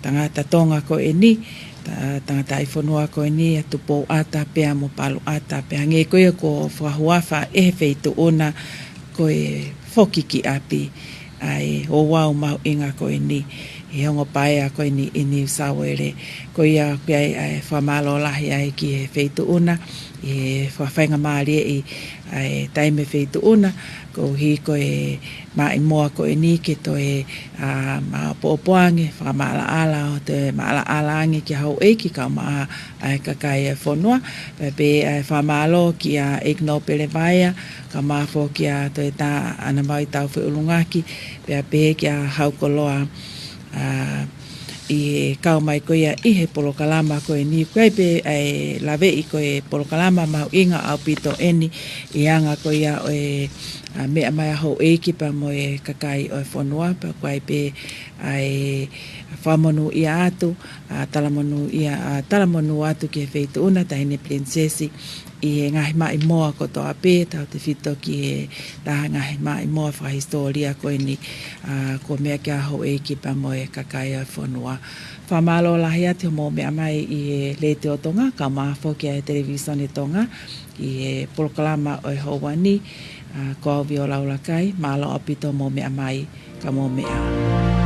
tangata Tonga ko eni, ta-, tangataʻi fonua ko eni, ʻa Tupouʻata pea mo Paluʻata, pea hangē ko ia kuo fakahuafa ʻe he Feituʻu na ko e foki ki ʻapi ʻa e ouau mahuʻinga ko eni ʻi he ongo paea ko eni ʻi New South Wales. Ko ia ʻoku ʻi ai ʻa e fakamālō lahi ai ki he Feituʻu na ʻi he fakafaingamālieʻi ʻa e taimi e Feituʻu na, koeʻuhi ko e maʻimoa ko eni ke toe, ʻa, maʻopoʻopo ange, fakamaʻalaʻala ʻo toe maʻalaʻala ange ki houʻeiki kae ʻumaʻā ʻa e kakai e fonua. Pea pehē ʻa e fakamālō kia ʻEiki Nōpele Vaea, kae ʻumaʻā foki kia Toita ʻAna Maui Taufeʻulungaki, pea pehē kia Haukoloa, ʻa, ʻi he kau mai ko ia ʻi he polokalama ko eni. ʻOku ʻi ai pē ʻa e laveʻi ko e polokalama mahuʻinga ʻaupito eni ʻi he anga ko ia ʻo e, ʻa, meʻa mai ʻa houʻeiki pea mo e kakai ʻo e fonua, pea ko ia pē ʻa e fakamonūʻia atu, ʻa, talamonūʻia, ʻa, talamonū atu ki he feituʻu na, Taʻahine Pilinisesi, ʻi he ngaahi maʻimoa kotoa pē, tautefito ki he taha ngaahi maʻimoa fakahisitōlia ko eni, ʻa, kuo meʻa ki ai ʻa houʻeiki pea mo e kakai ʻo e fonua. Fakamālō lahi atu hoʻomou meʻa mai ʻi he Letiō Tonga, kae ʻumaʻā foki ʻa e Televīsone Tonga, ʻi he polokalama ʻo e houa ni, ʻa, ko au Viola Ulakai, mālō ʻaupito hoʻomou meʻa mai, ka mou meʻa ā.